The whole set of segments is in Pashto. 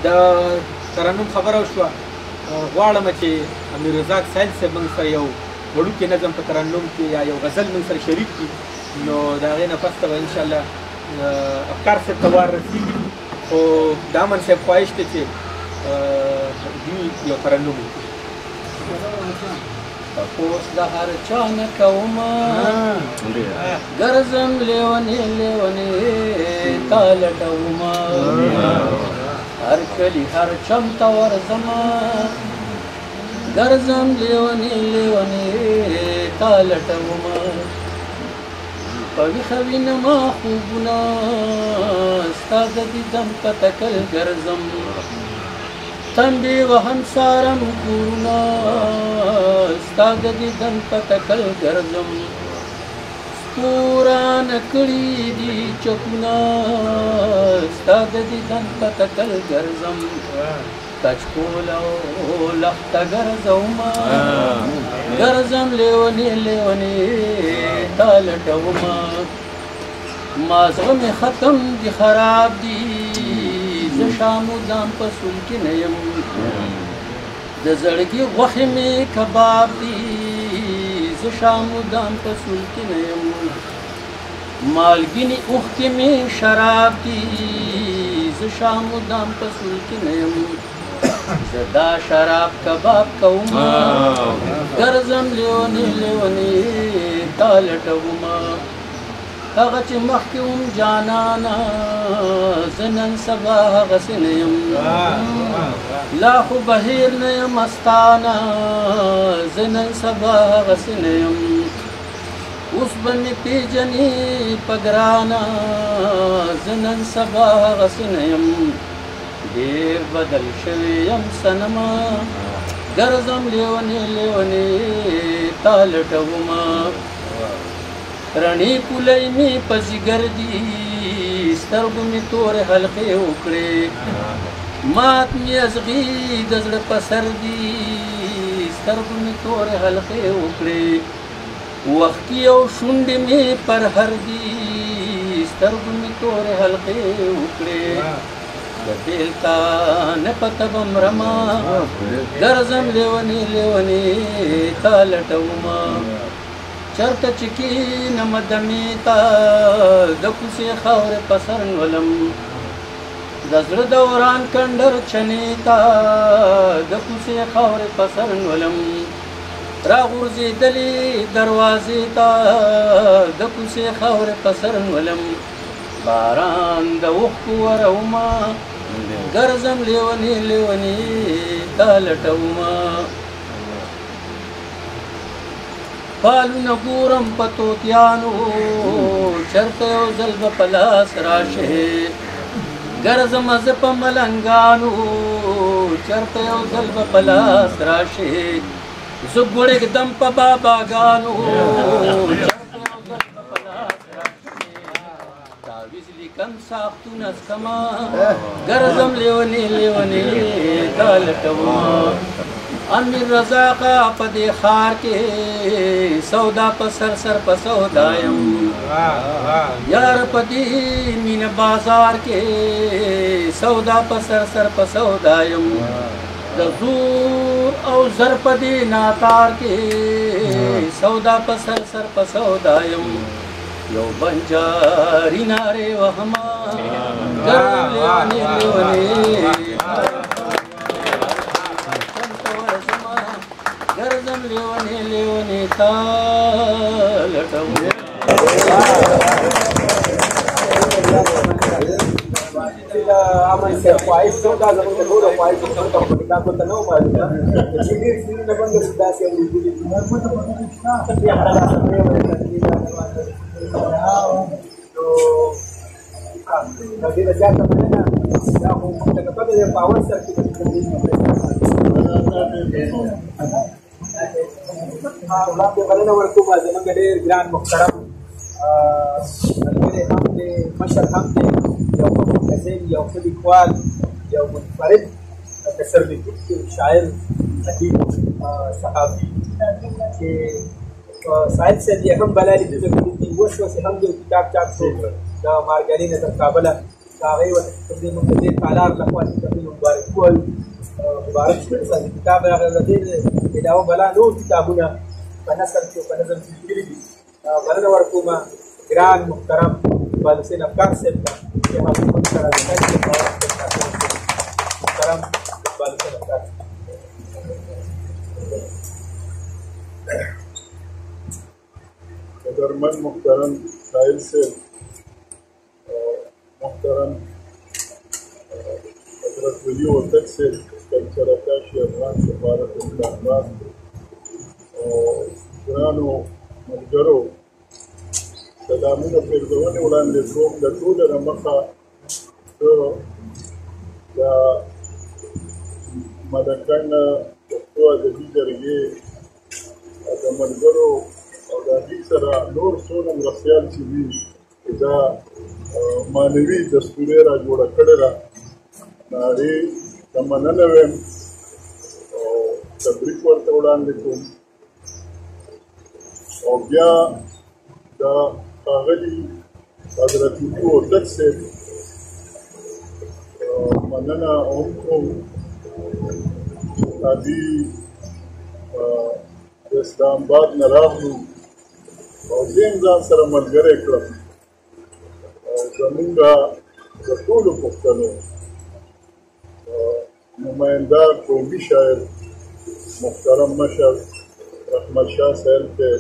د ترنم خبره وشوه. غواړم چې امیر رزاق ساحل صاحب موږ سره یو وړوکی نظم په ترنم کې یا یو غزل موږ سره شریک کړي، نو د هغې نه پس ته به انشاءالله افکار صاحب ته وار رسېږي. خو د امن صاحب خواهش دی چې دوی یو ترنم وکړي. تپوس د هر چا نه کومه، ګرځم لیونی لیونی تا لټومه، هر کلي هر چم ته ورځمه، ګرځم لیونی لیونی تا لټومه. په ویښه وینمه خوبونه، ستا د دیدن په تکل ګرځم، تنبې وهم څارم کورونه، ستا د دیدن په تکل ګرځم. ستوران کړي دي چکونه، ستا د دیدن په تکل ګرځم. کچکول او لخته ګرځومه، ګرځم لیونی لیونی تا لټومه. مازغه مې ختم دي خراب دي، زه شام و دام په سول کې نه یم، د زړګي غوښې مې کباب دي، زه شام و دام په سول کې نه یم. مالګینې اوښکې مې شراب دي، زه شام و دام په سول کې نه یم. زه دا شراب کباب کومه، ګرځم لیونی لیونی تا لټومه. هغه چې مخکې وم جانانه، زه نن سبا هغسې نه یم، لا خو بهیر نه یم استانه، زه نن سبا هغسې نه یم. اوس به مې پېژنې په ګرانه، زه نن سبا هغسې نه یم. ډېر بدل شوی یم صنمه، ګرځم لیونی لیونی تا لټومه. رڼې پولۍ مې په ځیګر دي، سترګو مې تورې حلقې وکړې، مات مې ازغي د زړه په سر دي، سترګو مې تورې حلقې وکړې، وختي او شونډې مې پرهر دي، سترګو مې تورې حلقې وکړې. د بېلتانه په تبه مرمه، ګرځم لیونی لیونی تا لټومه. چرته چې کښېنم دمې ته، د کوڅې خاورې په سر نولم، د زړه دوران کنډر چنې ته، د کوڅې خاورې په سر نولم. راغورځېدلې دروازې ته، د کوڅې خاورې په سر نولم. باران د اوښکو ورومه، ګرځم لیونی لیونی تا لټومه. فالونه ګورم په طوطیانو، چرته یو ځل به په لاس راشې، ګرځم زه په ملنګانو، چرته یو ځل به په لاس راشې، زه ګوړېږدم په باباګانو، چرته یو ځل به په لاس راشې. تعویذ لیکم ساختونه څکمه، ګرځم لیونی لیونی تا لټومه. امیر رزاق په دې ښار کې سودا په سر سر په سودا یم، یار په دې مینه بازار کې سودا په سر سر په سودا یم. د زور او زر په دې ناتار کې سودا په سر سر په سودا یم. یو بنجاري نارې وهمه، ګرځم لیونی لیونی ګرځم لیونی لیونی تا لټوم. امن صاحب خواهش شو، دا زموږ د ټولو خواهش شو، خو تاسو ته نه و معلومه چې ډېر شعرونه به موږ داسې اورېدلي دي. نو ډېره زیاته مننه. دا خو موږ ته پته ده په اول سر کې به وړاندې بلنه ورکوم زموږ ډېر ګران محترم ملګری هم دی، مشر هم دی، یو ښه متضمن، یو ښه لیکوال، یو منفرد کسر لیکونکی، شاعر، ادیب، صحافي، چې ساحل صاحب یې هم بلا لیدلو کې دي. اوس اوس هم یو کتاب چاپ شو د مارګري نه تر کابله، هغې ورته چې کوم دی موږ د دې تالار لخوا چې کوم دی مبارکي ووایو. مبارک شو چې کتاب راغی. له دې علاوه بلا نور کتابونه په نثر کې او په نظم کې لیکلي دي. بلنه ورکوم ګران محترم اقبال حسین افکار صاحب ته چې هغوی موږ سره د محترم اقبال حسین افکار. قدرمن محترم ساحل صاحب، محترم حضرت ولي هوتک صاحب، کلچر اتاشي افغان سفارت اسلام آباد، ګرانو ملګرو، سلامونه پېرزونې وړاندې کوم. د ټولو له مخه زه د ملکنډ پښتو ادبي جرګې د ملګرو او د هغوی سره نور څونه مرستیال چې دي دا معنوي دستورې را جوړه کړې ده، هغې ته مننه وایم او تبریک ورته وړاندې کوم. او بیا د ښاغلي حضرت ولي هوتک صاحب مننه هم کوم چې هغوی د اسلام آباد نه راغلو او زه هم ځان سره ملګری کړم. او زمونږ د ټولو پښتنو نماینده قومي شاعر محترم مشر رحمت شاه سایل ته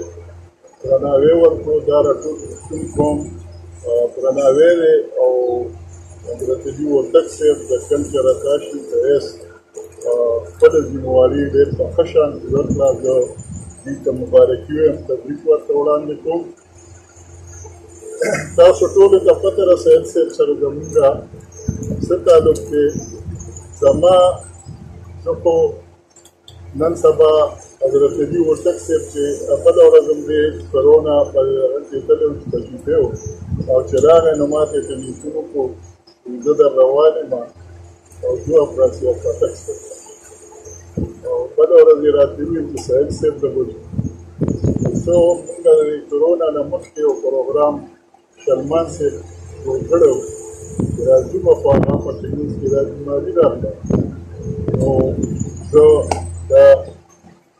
درناوی ورکړو. دا د ټول پښتون قوم درناوی دی. او حضرت علي هوتک صاحب د کلچر اتاشي رئیس خپله ذمهواري ډېر په ښه شان پوره کړه. زه دوی ته مبارکي وایم، تبریک ورته وړاندې کوم. تاسو ټولو ته پته ده سایل صاحب سره زمونږ څه تعلق دی. زما زه خو نن سبا حضرت علي هوتک صاحب چې بله ورځ هم دی کرونا په هغه کې تللی و چې په جوپې و، او چې راغی نو ما ته یې ټلیفون وکړو زه در روان یم او ځو افراسیاب خټک صاحب. او بله ورځ یې راته وویل چې ساحل صاحب ته به ځو. زه مونږ د کرونا نه مخکې یو پروګرام سلمان صاحب جوړ کړی و چې راځو به، خو هغه په منځ کې دا بیماري راغله. نو زه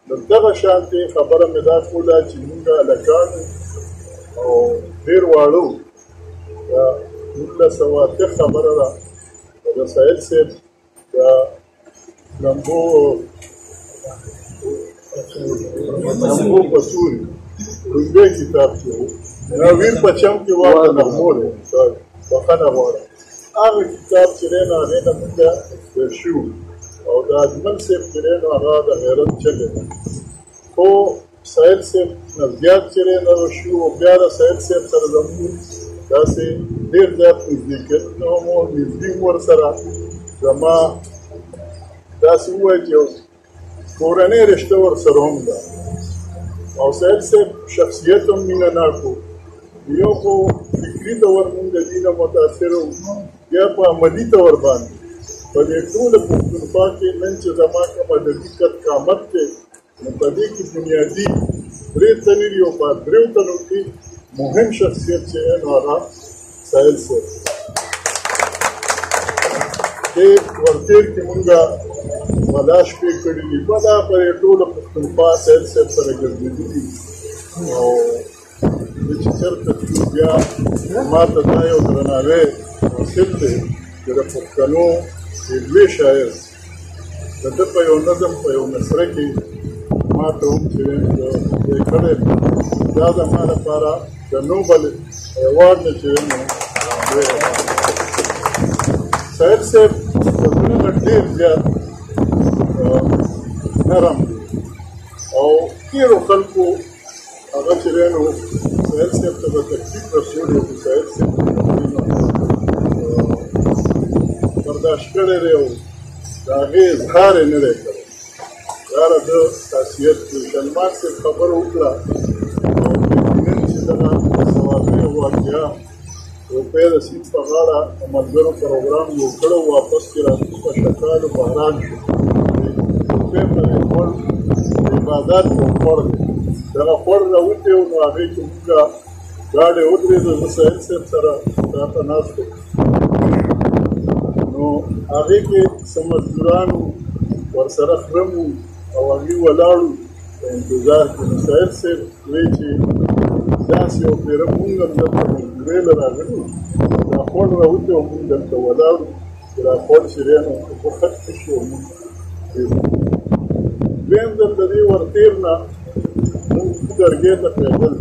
د دغه شانتې خبره مې دا کوله چې مونږ هلکان او ډېر واړه وو، د 1908 خبره ده. د ساحل صاحب د لمبو په سوري لومړی کتاب چې و، ویر په چم کې وه د نغمو دی، بخښنه غواړم. هغه کتاب چې دی نو هغې نه مونږ تېر شوي. او د اجمل صاحب چې دی نو هغه د غیرت چغې ده. خو ساحل صاحب نه زیات چې دی نو شو. او بیا د ساحل صاحب سره زموږ داسې ډېر زیات نزدېکت نه مو نږدې ورسره زما داسې ووایه چې یو کورنۍ رشته ورسره هم ده. او ساحل صاحب شخصیت هم مینه ناک و. یو خو فکري طور مونږ د دې نه متاثر وو، بیا په عملي طور باندې په دې ټوله پښتونخوا کې نن چې زما کوم ادبي قد قامت دی نو په دې کې بنیادي درې تنې دي، او په دریو تنو کې مهم شخصیت چې دی نو هغه ساحل صاحب دی. ورتېر کې مونږ بلا شپې کړې دي، بلا په دې ټوله پښتونخوا ساحل صاحب سره ګرځېدلي. او زه چې چېرته تلو بیا ما ته دا یو درناوی حاصل دی چې د پښتنو لوی شاعر د ده په یو نظم په یو مصره کې ما ته هم چې ځای کړی، دا زما لپاره د نوبل ایوارډ نه چې نو لوی ساحل صاحب د زړه نه ډېر زیات نرم دی. او ډېرو خلکو هغه چې دی نو ساحل صاحب ته به تکلیف رسولی، خو ساحل صاحب برداشت کړی دی او د هغې اظهار یې نه دی کړی. دا د ده خاصیت دی. سلمان صاحب خبره وکړه او یقیناً چې دغه سوابې واقعه روپۍ د سیند په غاړه د ملګرو پروګرام جوړ کړی و، واپس چې راتلو په شکال بحران شو. روپۍ په دې خوړ د بازار په خوړ دی، دغه خوړ راوتی و. نو هغې کې مونږ ګاډی ودرېده، زه ساحل صاحب سره راته ناست وم. هغې کې څه مزدوران وو، ورسره خرم وو او هغوی ولاړ وو په انتظار کې. نو ساحل صاحب وی چې داسې یو پېره مونږ هم دلته مزدورۍ له راغلي وو، دا خوړ راوتی او مونږ دلته ولاړ وو چې دا خوړ چې دی نو اوبه ختمې شي او مونږ دویم ځل د دې ورتېر نه مونږ درګې ته پیدل.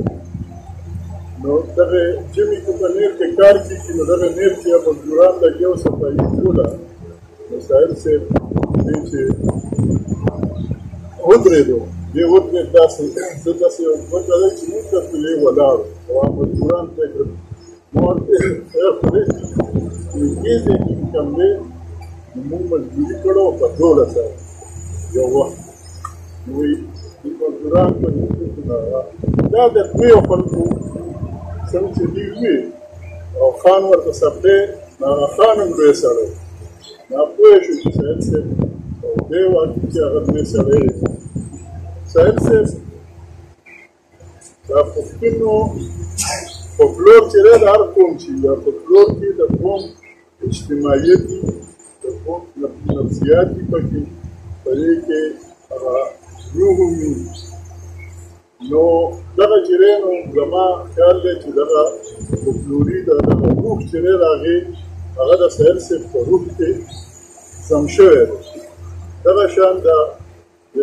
نو دغه ژمي کې په نیر کې کار کېږي، نو دغه نیر چې مزدوران لګیا او صفایي کوله، نو ساحل صاحب دی چې ودرېدو، دی ودرېد داسې زه داسې وکړل چې موږ ته پرې ولاړ او هغه مزدوران پرې کړل. نو ورته خیر خو دی چې دې ځای کې چې کوم دی نو موږ مزدوري کړو په 12 یو وخت. نو وایي مزدوران په دا د دویو خلکو څنګه چې دوی وي او خان ورته سپلی، نو هغه خان هم لوی سړی، نا پوه شو چې ساحل صاحب او دی واقعي چې هغه لوی سړی دی. ساحل صاحب دا پښتونو فولکلور چې دی د هر قوم چې دا فولکلور کې د قوم اجتماعیت دي، د قوم نفسیات دي پکې، په دې کې هغه روح هم وي. نو دغه چې دی نو زما خیال دی چې دغه فولکلوري دغه روح چې دی د هغې هغه د ساحل صاحب په روح کې سم شوی دی. دغه شان د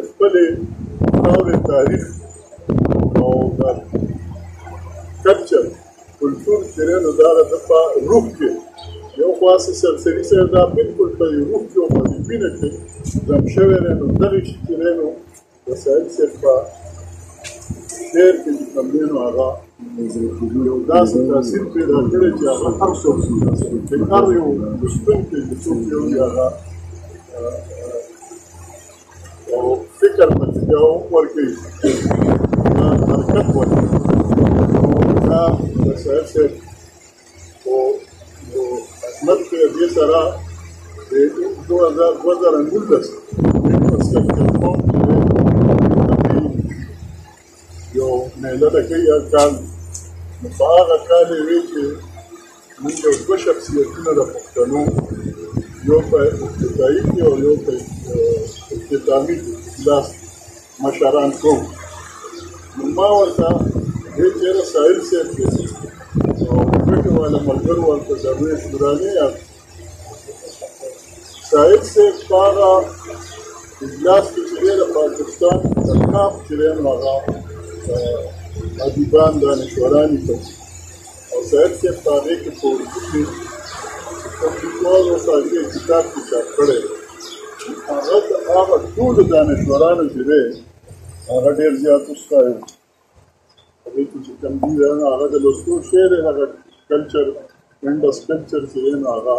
خپلې خاورې تاریخ او د کلچر کلتور چې دی نو دا د په روح کې یو خوا څه سرسري صاحب دا بالکل په دې روح کې او په دې وینه کې ضم شوی دی. نو دغه شي چې دی نو د ساحل صاحب په شعر کې چې کوم دی نو هغه یو داسې تاثیر پیدا کړی چې هغه هر څوک چې هر یو لوستونکی چې څوک یو وي هغه او فکر پکې بیا هم ورکوي، دا حرکت ورکوي. دا د ساحل صاحب خو عظمت کې دې سره د 2019 انفراسټرکچر یو میله لګوي هر کال. نو په هغه کال یې وی چې موږ یو دوه شخصیتونه د پښتنو، یو په افتتاحي کې او یو په اختتامي کې اجلاس مشران کوم. نو ما ورته وی چې یاره ساحل صاحب دی او ګټه والا ملګرو ورته دروېش دراني یا ساحل صاحب په هغه اجلاس کې چې دی د پاکستان د ټاپ چې دی نو هغه ادیبان دانشوران یې پکې او ساحل صاحب په هغې کې په اردو کې کوم لیکوال اوس هغې کتاب کې چاپ کړی دی، هغه د هغه ټولو دانشورانو چې دی هغه ډېر زیات وستایو. هغې کې چې کوم دي نو هغه د لوستو شی دی، هغه کلچر انډس کلچر چې دی نو هغه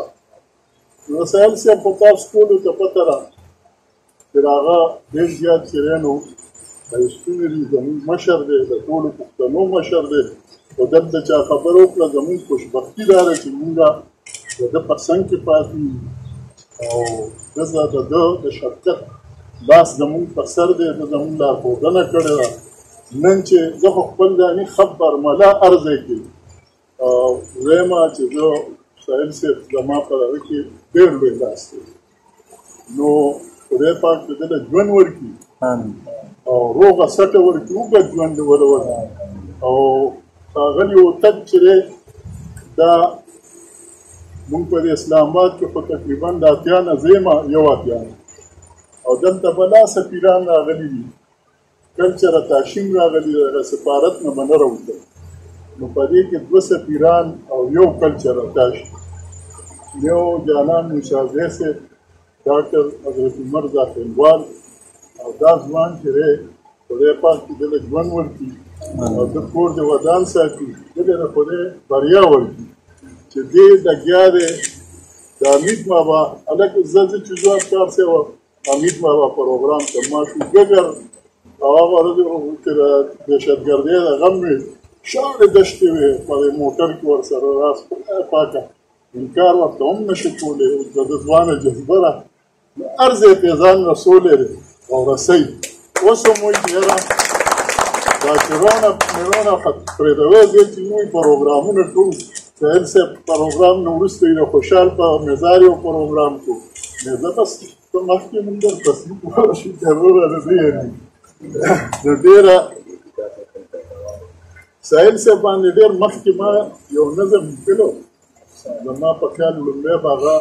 نو ساحل صاحب خو تاسو ټولو ته پته ده چې هغه ډېر زیات چې دی نو ښایستونه دي، زموږ مشر دی، د ټولو پښتنو مشر دی. خو دلته چا خبره وکړه زموږ خوشبختي دا ده چې موږ د ده په څنګ کې پاتې یو او دغه د ده د شفقت لاس زموږ په سر دی، ده زموږ لارښودنه کړې ده. نن چې زه خو خپل ځاني خبر ملا هر ځای کې وایم چې زه ساحل صاحب زما په دغه کې ډېر لوی لاس دی. نو خدای پاک دې ده له ژوند ورکړي او روغه سټه ورکړي، اوږد ژوند دې وله ورکړي. او ښاغلی هوتک چې دی دا موږ په دې اسلام آباد کې خو تقریبا د 80 نه زه یم 81 نه، او دلته بلا سفیران راغلي دي، کلچر اتاشیم راغلي دی، دغه سفارت نه به نه راوتل. نو په دې کې 2 سفیران او یو کلچر اتاش، یو جانان موسی زی صاحب، ډاکټر حضرت عمر زاخیلوال، او دا ځوان چې دی خدای پاک دې ده له ژوند ورکړي او د کور دې ودان ساتي، ده له خدای بریا ورکړي چې دې لګیا دی. د حمید بابا هلک زه چې ځواب کار سوی وه حمید بابا پروګرام ته ما شو ګګر او هغه ورځ چې د دهشتګردۍ د غم وې، شاړې دښتې وې، په دې موټر کې ورسره راست، خدای پاکه انکار ورته هم نه شي کولی، د ده ځوانه جذبه ده، نو هر ځای ته یې ځان رسولی دی او رسوي. اوس هم وایي چې یاره دا چې رونه مېرونه پرېږدوی ځای چې موږ پروګرامونه کوو، ساحل صاحب پروګرام نه وروسته یې د خوشحال په مزار یو پروګرام کوو، زه بس ته مخکې مونږ درپسې پوه شو چې وروره د دې نو ډېره ساحل صاحب باندې ډېر مخکې ما یو نظم لیکلو، زما په خیال لومړی به هغه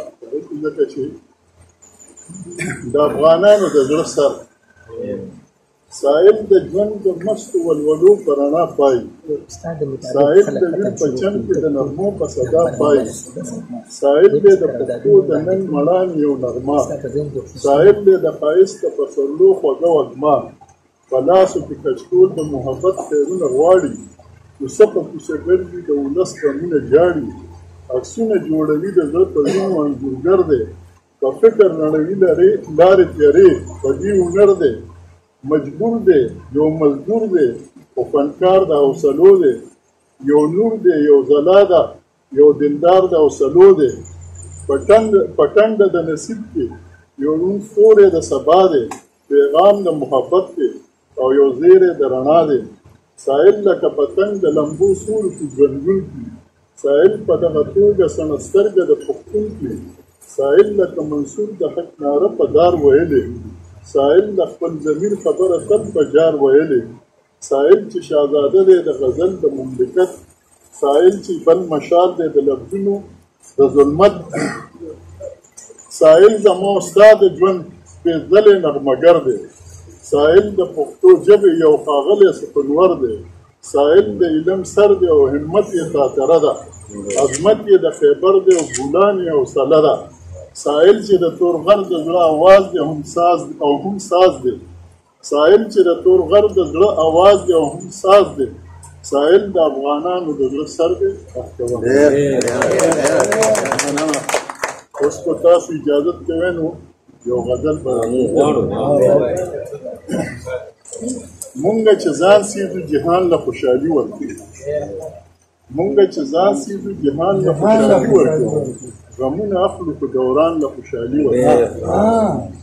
ځکه چې د افغانانو د زړه سر ساحل د ژوند د مستو ولولو په رڼا پایي، ساحل د ویر په چم کې د نغمو په صدا پایي، ساحل دی د پښتو د نن مړان یو نغمه، ساحل دی د ښایست د پسرلو خوږه وږمه، په لاسو کې کچکول د محبت خیرونه غواړي، کوڅه په کوڅه ګرځي د ولس غمونه ژاړي، عکسونه جوړوي د زړه په وینو انځورګر دی، په فکر نړوي لارې تیارې بدیع هنر دی، مجبور دی یو مزدور دی خو فنکار د حوصلو دی، یو نور دی یو ځلا ده یو دلدار د حوصلو دی، په ټنډه د نصیب کې یو روڼ ستوری د سبا دی، پیغام د محبت دی او یو زیری د رڼا دی، ساحل لکه پتنګ د لمبو سور کې ژوندون کړي، ساحل په دغه توګه سڼه سترګه د پښتون کړي، ساحل لکه منصور د حق ناره په دار ویلې، ساحل د خپل ضمیر خبره تل په جار ویلې، ساحل چې شهزاده دی د غزل د مملکت، ساحل چې بل مشال دی د لفظونو د ظلمت، ساحل زما ستا د ژوند سپېڅلی نغمهګر دی، ساحل د پښتو ژبې یو ښاغلی سخنور دی، ساحل د علم سر دی او همت یې خاطره ده، عظمت یې د خیبر دی او بولان یې حوصله ده، ساحل چې د تور غر د زړه اواز دی هم ساز او هم ساز دی، ساحل چې د تور غر د زړه اواز دی او هم ساز دی، ساحل د افغانانو د زړه سر دی. اوس که تاسو اجازت کوئ نو یو غزل به مونږ چې ځان سیزو جهان له خوشحالي ورکوو، مونږ چې ځان سیزو جهان له خوشحالي ورکوو، غمونه اخلو خو دوران له خوشحالي ورکوو،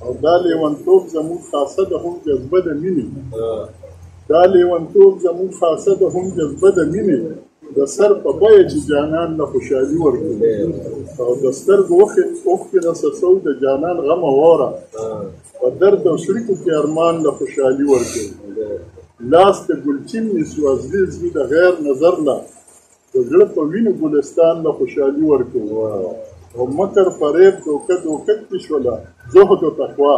او دا لیونتوب زموږ خاصه ده هم جذبه د مینې، دا لیونتوب زموږ خاصه ده هم جذبه د مینې، د سر په بیه چې جانان له خوشحالي ورکوو، او د سترګو اوښکې نه څڅو د جانان غمه واوره، په درد او څړیکو کې ارمان له خوشحالي ورکوو، لاس د ګلچین نیسو ازغي ځي د غیر نظر له، د زړه په وینو ګلستان له خوشحالي ورکوو، او مکر فریب دوکه دوکه چې شوله زهد و تقوا،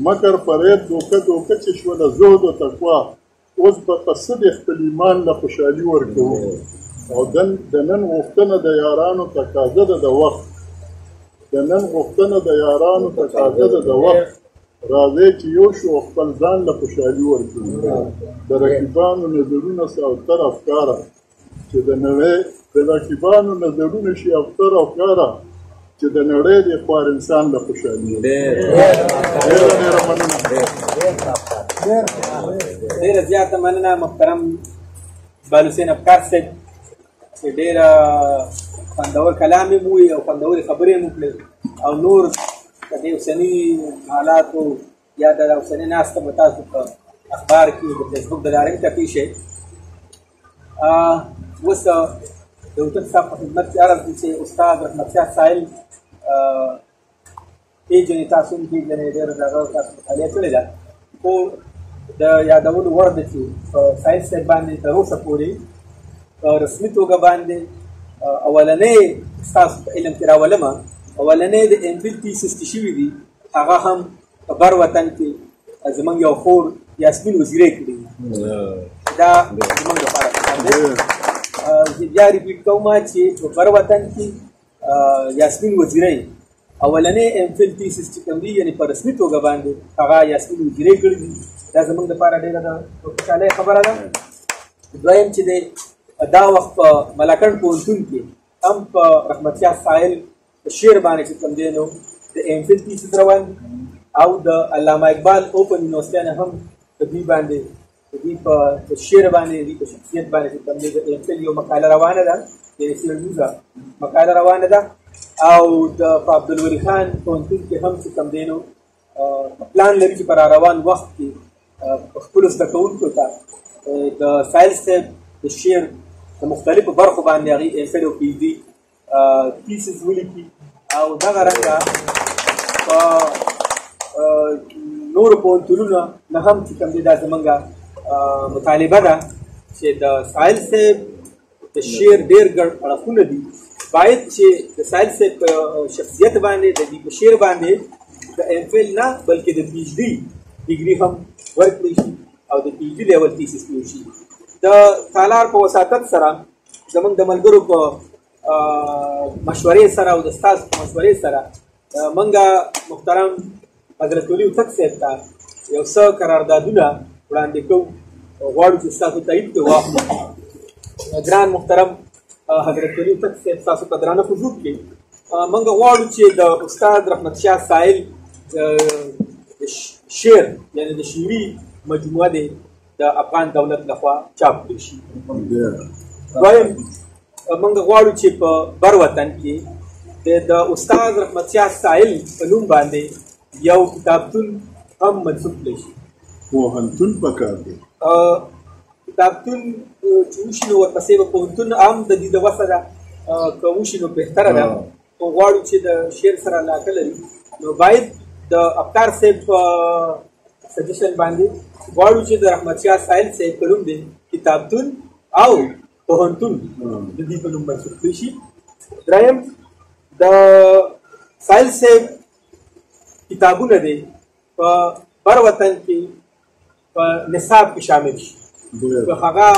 مکر فریب دوکه دوکه چې شوله زهد و تقوا، اوس به په څه دې خپل ایمان له خوشحالي ورکوو، او د نن غوښتنه د یارانو تقاضا ده د وخت، د نن غوښتنه د یارانو تقاضا ده د وخت، راځئ چې یو شو او خپل ځان له خوشحالي ورکوو، د رقیبانو نظرونه سه او تر افکاره چې د نړۍ د رقیبانو نظرونه شي ابتر او ښکاره چې د نړۍ د خوار انسان له خوشحالي. ډېره ډېره مننه. ډېره زیاته مننه محترم اقبال حسین افکار صاحب چې ډېره خوندور کلام یې مو وویل او خوندورې خبرې یې مو کړې، او نور د دې اوسني حالاتو یا د اوسنۍ ناسته به تاسو په اخبار کې د فېسبوک د لارې هم کتی شئ. اوس د وطن صاحب په خدمت کې عرض دی چې استاد رحمت شاه ساحل پېژنې، تاسو هم پېژنئ، ډېره د هغه تاسو مطالعه کړې ده، خو د یادولو وړ ده چې په ساحل صاحب باندې تر اوسه پورې په رسمي توګه باندې اولنی ستاسو په علم کې راولمه، اولنی د ایم فل تیسس چې شوي دي هغه هم په بر وطن کې زموږ یو خور یاسمین وزیری کړي دي، دا زموږ لپاره پکار دی. زه بیا repeat کوم چې په بر وطن کې یاسمین وزیری اولنی ایم فل تیسس چې کوم دی، یعنې په رسمي توګه باندې هغه یاسمین وزیری کړي دي، دا زموږ لپاره ډېره د خوشحالۍ خبره ده. دویم چې دی دا وخت په ملاکنډ پوهنتون کې هم په رحمت شاه ساحل په شعر باندې چې کوم دی نو د ایم فل تیسس روان دي، او د علامه اقبال اوپن یونیورسټۍ نه هم په دوی باندې د دوی په شعر باندې د دوی په شخصیت باندې چې کوم دی د ایم فل یو مقاله روانه ده، یعنې څېړنیزه مقاله روانه ده، او د په عبدالولي خان پوهنتون کې هم چې کوم دی نو پلان لري چې په را روان وخت کې خپلو زده کوونکو ته د ساحل صاحب د شعر د مختلفو برخو باندې هغې ایم فل او پي ایچ ډي تیسس ولیکي، او دغه رنګه په نورو پوهنتونونو نه هم چې کوم دی دا زمونږ مطالبه ده چې د ساحل صاحب د شعر ډېر ګڼ اړخونه دي، باید چې د ساحل صاحب په شخصیت باندې، د دې په شعر باندې د ایم فل نه بلکې د پي ایچ ډي ډګري هم ورکړی شي او د پي ایچ ډي لیول تیسس پرې وشي. د تالار په وساطت سره زمونږ د ملګرو په مشورې سره او د ستاسو په مشورې سره موږ محترم حضرت ولي هوتک صاحب ته یو څه قراردادونه وړاندې کوو، غواړو چې ستاسو تایید پرې واخلو. ګران محترم حضرت ولي هوتک صاحب، ستاسو په درانه حضور کې موږ غواړو چې د استاد رحمت شاه ساحل شعر یعنې د شعري مجموعه دی د افغان دولت لخوا چاپ کړی شي. دویم، موږ غواړو چې په بر وطن کې د استاد رحمت شاه ساحل په نوم باندې یو کتابتون هم منسوب کړی شي. پوهنتون پکار دی. کتابتون چې وشي نو ورپسې به پوهنتون هم د دې د وسه ده، که وشي نو بهتره ده. خو غواړو چې د شعر سره علاقه لري نو باید د افکار صاحب په سجیشن باندې غواړو چې د رحمت شاه ساحل صاحب په نوم دی کتابتون او پوهنتون د دې په نوم منسوب کړی شي. دریم، د ساحل صاحب کتابونه دی په بر وطن کې په نصاب کې شامل شي، که هغه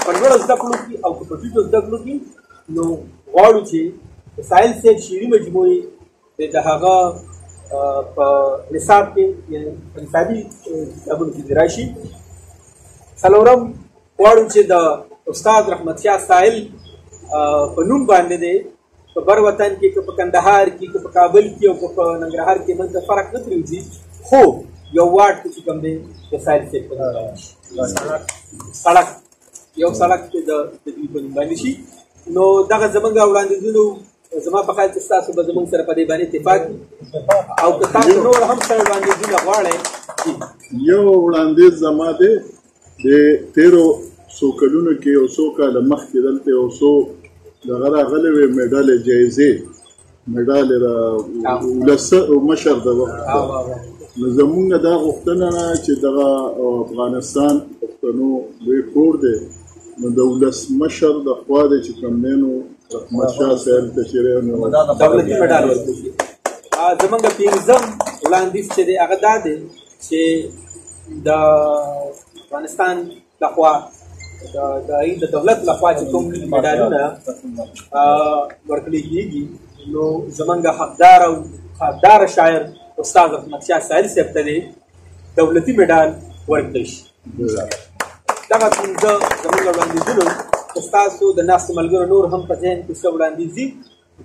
په لوړو زده کړو کې او که په ټیټو زده کړو کې. نو غواړو چې د ساحل صاحب شعري مجموعې د هغه په نصاب کې یعنې په نصابي کتابونو کې راشي. څلورم، غواړو چې د استاد رحمت شاه ساحل په نوم باندې دی په بر وطن کې، که په کندهار کې، که په کابل کې او که په ننګرهار کې، موږ ته فرق نه پرېوځي، خو یو واټ کې چې کوم دی د ساحل صاحب په نوم باندې شي، سړک، یو سړک کې د دوی په نوم باندې شي. نو دغه زمونږ وړاندیزونو زما په خیال چې ستاسو به زمونږ سره په دې باندې اتفاق وي، او که تاسو نور هم څه وړاندیزونه غواړئ. یو وړاندیز زما دی، د تېرو څو کلونو کې یو څو کاله مخکې دلته یو څو دغه راغلې وې میډالې، جایزې میډالې را ولس مشر د وخت. نو زمونږ دا غوښتنه ده چې دغه افغانستان پښتنو لوی کور دی، نو د ولسمشر د خوا دی چې کوم دی نو رحمت شاه ساحل ته چې دی نو دولتي مډال ورکړل شي. زمونږ پنځم وړاندیز چې دی هغه دا دی چې د افغانستان لخوا د دولت لخوا چې کوم مډالونه ورکړل کېږي، نو زمونږ حقدار او حقدار شاعر استاد رحمت شاه ساحل صاحب ته دی دولتي مډال ورکړل شي. دغه پنځه زمونږ وړاندیزونه، که ستاسو د ناستو ملګرو نور هم په ذهن کې څه وړاندیز دي،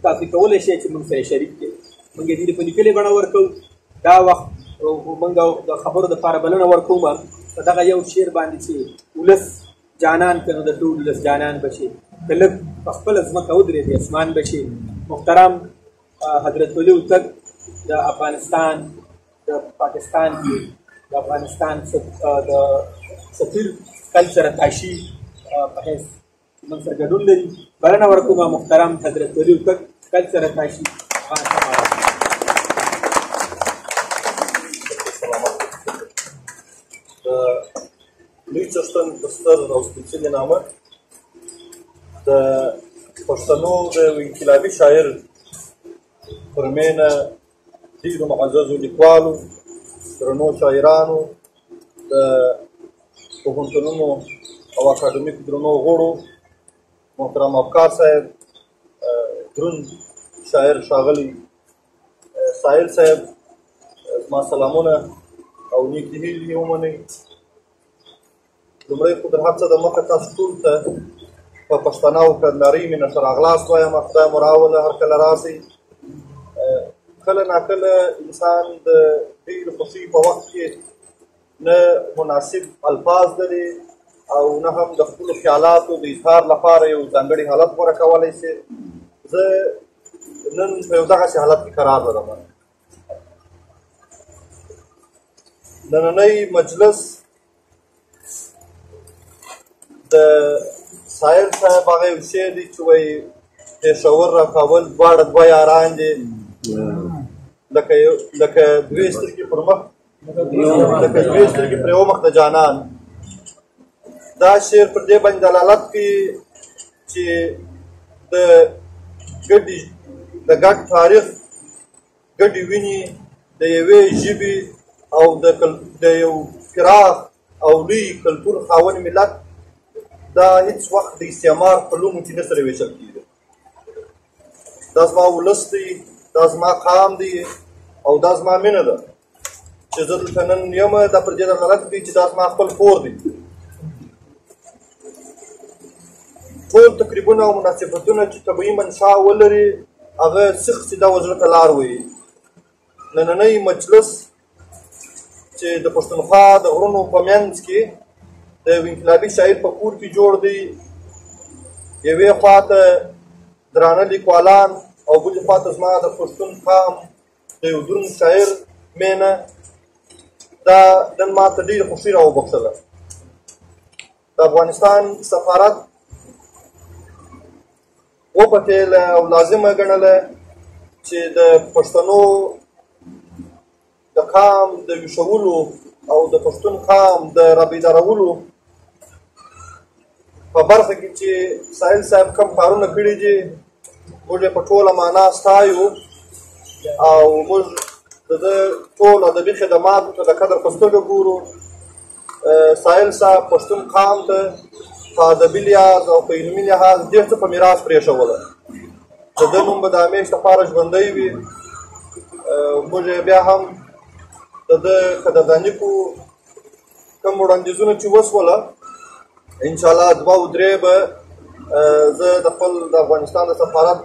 تاسو کولی شئ چې موږ سره شریک کړئ. موږ یې دې په لیکلې بڼه ورکوو. دا وخت موږ د خبرو دپاره بلنه ورکوم په دغه یو شعر باندې چې ولس جانان که نو د ټول ولس جانان به شي، که لږ په خپله ځمکه ودرېدې اسمان به شي. محترم حضرت ولي هوتک د افغانستان د پاکستان کې د افغانستان د سفیر کلچر اتاشي په حیث موږ سره ګډون لري. بلنه ورکوم محترم حضرت ولي هوتک کلچر اتاشي افغانستان. لوی څښتن په ستر او سپېڅلي نامه د پښتنو د یو انقلابي شاعر پر مینه ډېرو معززو لیکوالو، درنو شاعرانو، د پوهنتونونو او اکاډمیک درنو غړو، محترم افکار صاحب، دروند شاعر ښاغلی ساحل صاحب، زما سلامونه او نیکې هیلې ومنئ. لومړی خو تر هر څه د مخه تاسو ټول ته په پښتانه او کندهارۍ مینه ښه راغلاست وایم. خدای مو راوله، هر کله راسئ. کله ناکله انسان د ډېرې خوښۍ په وخت کې نه مناسب الفاظ لري او نه هم د خپلو خیالاتو د اظهار لپاره یو ځانګړی حالت غوره کولی شي. زه نن په یو دغسې حالت کې قرار لرم. نننی مجلس د ساحل صاحب هغه یو شعر دی چې وایي پېښور را کابل دواړه دوه یاران دي، لکه لکه دوې سترګې پر مخ، لکه دوې سترګې پر یو مخ د جانان. دا شعر پر دې باندې دلالت کوي چې د ګډ تاریخ، ګډې وینې، د یوې ژبې او د یو پراخ او لوی کلتور خاوند ملت دا هیڅ وخت د استعمار په لومو کې نه سره ویشل کېږي. دا زما ولس دی، دا زما قام دی او دا زما مینه ده چې زه دلته نن یم. دا پر دې دلالت کوي چې دا زما خپل کور دی. ټول تقریبونه او مناسبتونه چې طبیعي منشا ولري هغه سیخ سیده و زړه ته لار وي. نننی مجلس چې د پښتونخوا د غرونو په منځ کې د یو انقلابي شاعر په کور کې جوړ دی، یوې خوا ته درانه لیکوالان او بلې خوا ته زما د پښتون قام د یو دروند شاعر مینه، دا نن ما ته ډېره خوښي راوبخښله. د افغانستان سفارت وپتېله او لازمه ګڼله چې د پښتنو د قام د ویښولو او د پښتون قام د رابیدارولو په برخه کې چې ساحل صاحب کوم کارونه کړي دي، موږ یې په ټوله معنا ستایو او موږ د ده ټول ادبي خدماتو ته د قدر په سترګه ګورو. ساحل صاحب پښتون قام ته په ادبي لحاظ او په علمي لحاظ ډېر څه په میراث پرېښوله. د ده نوم به د همېش لپاره ژوندی وي. موږ یې بیا هم د ده قدرداني کوو. کوم وړاندیزونه چې وسوله انشاءالله دوه او درې به زه د خپل د افغانستان د سفارت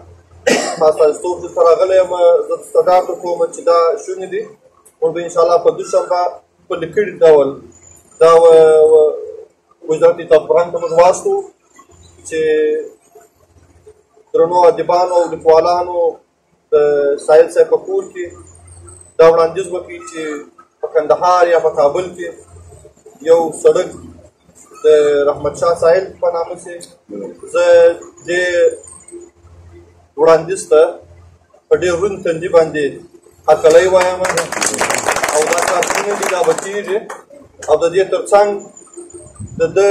په استازیتوب دلته راغلی یم. زه درته ډاډ درکوم چې دا شونې دي. موږ به انشاءالله په دوشنبه په لیکلي ډول دا وزارت اطلاعات فرهنګ ته موږ واستو چې درنو ادیبانو او لیکوالانو د ساحل صاحب په کور کې دا وړاندیز وکړي چې په کندهار یا په کابل کې یو سړک د رحمت شاه ساحل په نامه سي. زه دې وړاندیز ته په ډېر روڼ تندي باندې هرکلی وایم او دا کار شونی دی، دا به کېږي. او د دې ترڅنګ د ده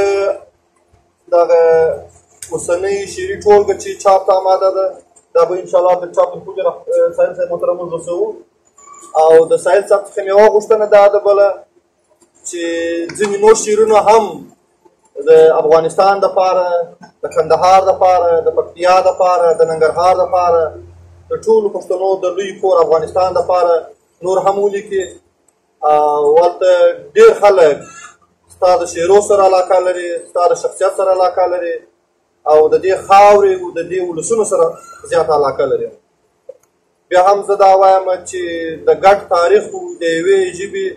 دغه اوسنۍ شعري ټولګه چې چاپ ته اماده ده، دا به انشاءالله د چاپ تر پورې ساحل صاحب محترم موږ رسوو. او د ساحل صاحب څخه مې یوه غوښتنه دا ده بله چې ځینې نور شعرونه هم د افغانستان دپاره، د کندهار دپاره، د پکتیا دپاره، د ننګرهار دپاره، د ټولو پښتنو د لوی کور افغانستان دپاره نور هم ولیکي. او هلته ډېر خلک ستا د شعرو سره علاقه لري، ستا د شخصیت سره علاقه لري او د دې خاورې او د دې ولسونو سره زیاته علاقه لري. بیا هم زه دا وایم چې د ګډ تاریخ او د یوې ژبې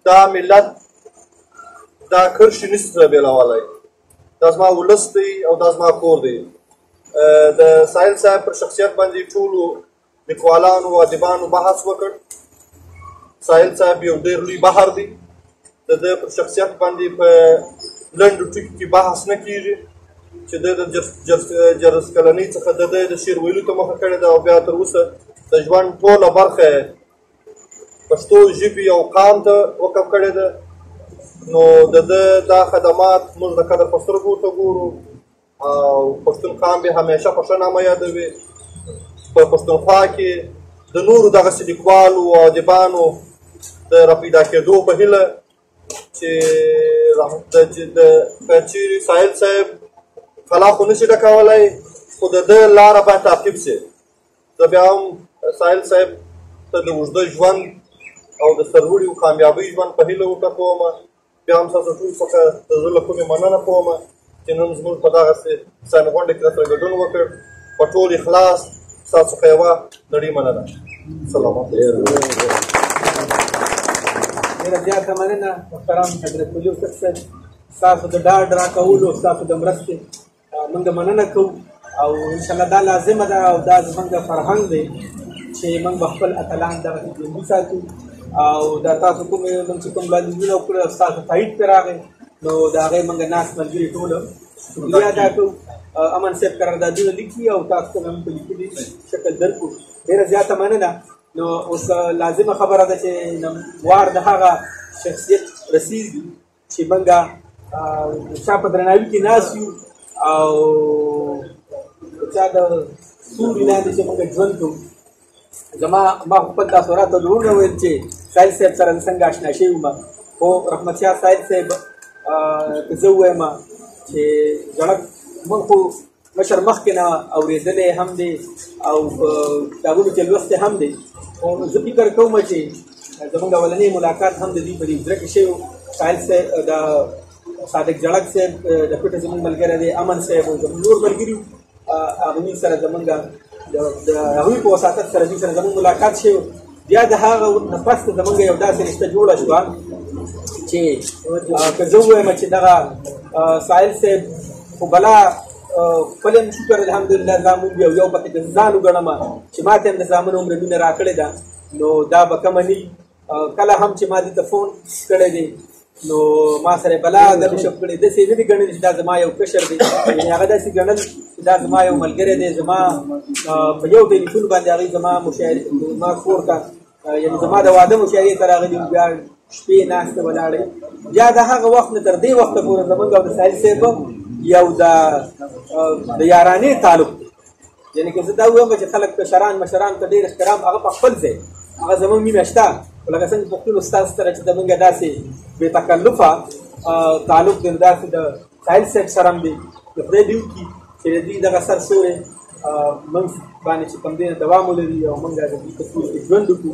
دا ملت دا کرښې نشي سره بېلولی. دا زما ولس دی او دا زما کور دی. د ساحل صاحب پر شخصیت باندې ټولو لیکوالانو او ادیبانو بحث وکړ. ساحل صاحب یو ډېر لوی بحر دی. د ده پر شخصیت باندې په لنډو ټکو کې بحث نه کېږي چې ده د جرس کلنۍ څخه د ده د شعر ویلو ته مخه کړې ده او بیا تر اوسه د ژوند ټوله برخه پښتو ژبې او قام ته وقف کړې ده. نو د ده دا خدمات موږ د قدر په سترګو ورته ګورو او پښتون قام به همیشه په ښه نامه یادوي. په پښتونخوا کې د نورو دغسې لیکوالو او ادیبانو د راپیدا کېدو په هیله چې که چیرې ساحل صاحب خلا خو نشي ډکولی خو د ده لاره باید تعقیب شي. زه بیا هم ساحل صاحب ته د اوږده ژوند او د سرلوړي او کامیابۍ ژوند په هیله ورته کوم. بیا هم ستاسو ټول څخه د زړه له کومې مننه کوم چې نن زموږ په دغسې ساینغونډه غونډه کې راسره ګډون وکړ. په ټول اخلاص ستاسو څخه یوه نړۍ مننه. سلامت. ډېره زیاته مننه محترم حضرت ولي هوتک صاحب، ستاسو د ډاډ راکولو، ستاسو د مرستې موږ مننه کوو. او انشاءالله دا لازمه ده او دا زموږ فرهنګ دی چې موږ به خپل اتلان دغسې ژوندي ساتو. او دا تاسو کوم موږ چې کوم وړاندیزونه وکړل ستاسو تایید پرې راغی، نو د هغې موږ ناست ملګري ټول شکریه ادا کوو. امن صاحب قراردادونه لیکي او تاسو ته هم په لیکلي شکل درکړو. ډېره زیاته مننه. نو اوس لازمه خبره ده چې وار د هغه شخصیت رسېږي چې موږ چا په درناوي کې ناست یو او چا د سوري لاندې چې موږ ژوند کوو. زما ما خپل تاثرات وروڼه ویل چې ساحل صاحب سره زه څنګه آشنا شوی وم، خو رحمت شاه ساحل صاحب که زه ووایم چې ځړک موږ خو مشر مخکې نه اورېدلی هم دی او په کتابونو کې لوستی هم دی، خو زه فکر کوم چې زموږ اولنی ملاقات هم د دوی په دې حجره کې شوی و. ساحل صاحب د صادق ځړک صاحب د کوټې زموږ ملګری دی، امن صاحب او زموږ نور ملګري هغوی سره زموږ د هغوی په وساطت سره دوی سره زموږ ملاقات شوی. بیا د هغه نه پس زموږ یو داسې رشته جوړه شوه چې که زه ووایم چې دغه ساحل صاحب خو بلا خپل هم شکر الحمدلله زامن یو یو پکې د ځان وګڼم چې ما ته هم د زامنو عمره مینه راکړې ده، نو دا به کمه نه. کله هم چې ما دې ته فون کړی دی نو ما سره بلا ګپ شپ کړی، داسې نه دي ګڼلی چې دا زما یو کشر دی، یعنې هغه داسې ګڼل چې دا زما یو ملګری دی، زما په یو ټلیفون باندې هغوی زما مشاعرې زما کور ته یعنې زما د واده مشاعرې ته راغلي، بیا شپې ناستې ولاړې. بیا د هغه وخت نه تر دې وخته پورې زموږ او د ساحل صاحب یو د یارانې تعلق دی. یعنې که زه دا ووایم چې خلک کشران مشران ته ډېر احترام، هغه په خپل ځای هغه زموږ مینه شته، خو لکه څنګه پښتون استاد سره چې زموږ داسې بې تکلفه تعلق دی، داسې د ساحل صاحب سره هم دی. نو خدای دې وکړي چې د دوی دغه سر سوری موږ باندې چې کوم دی دوام ولري او موږ د دوی په سوري کې ژوند وکړو.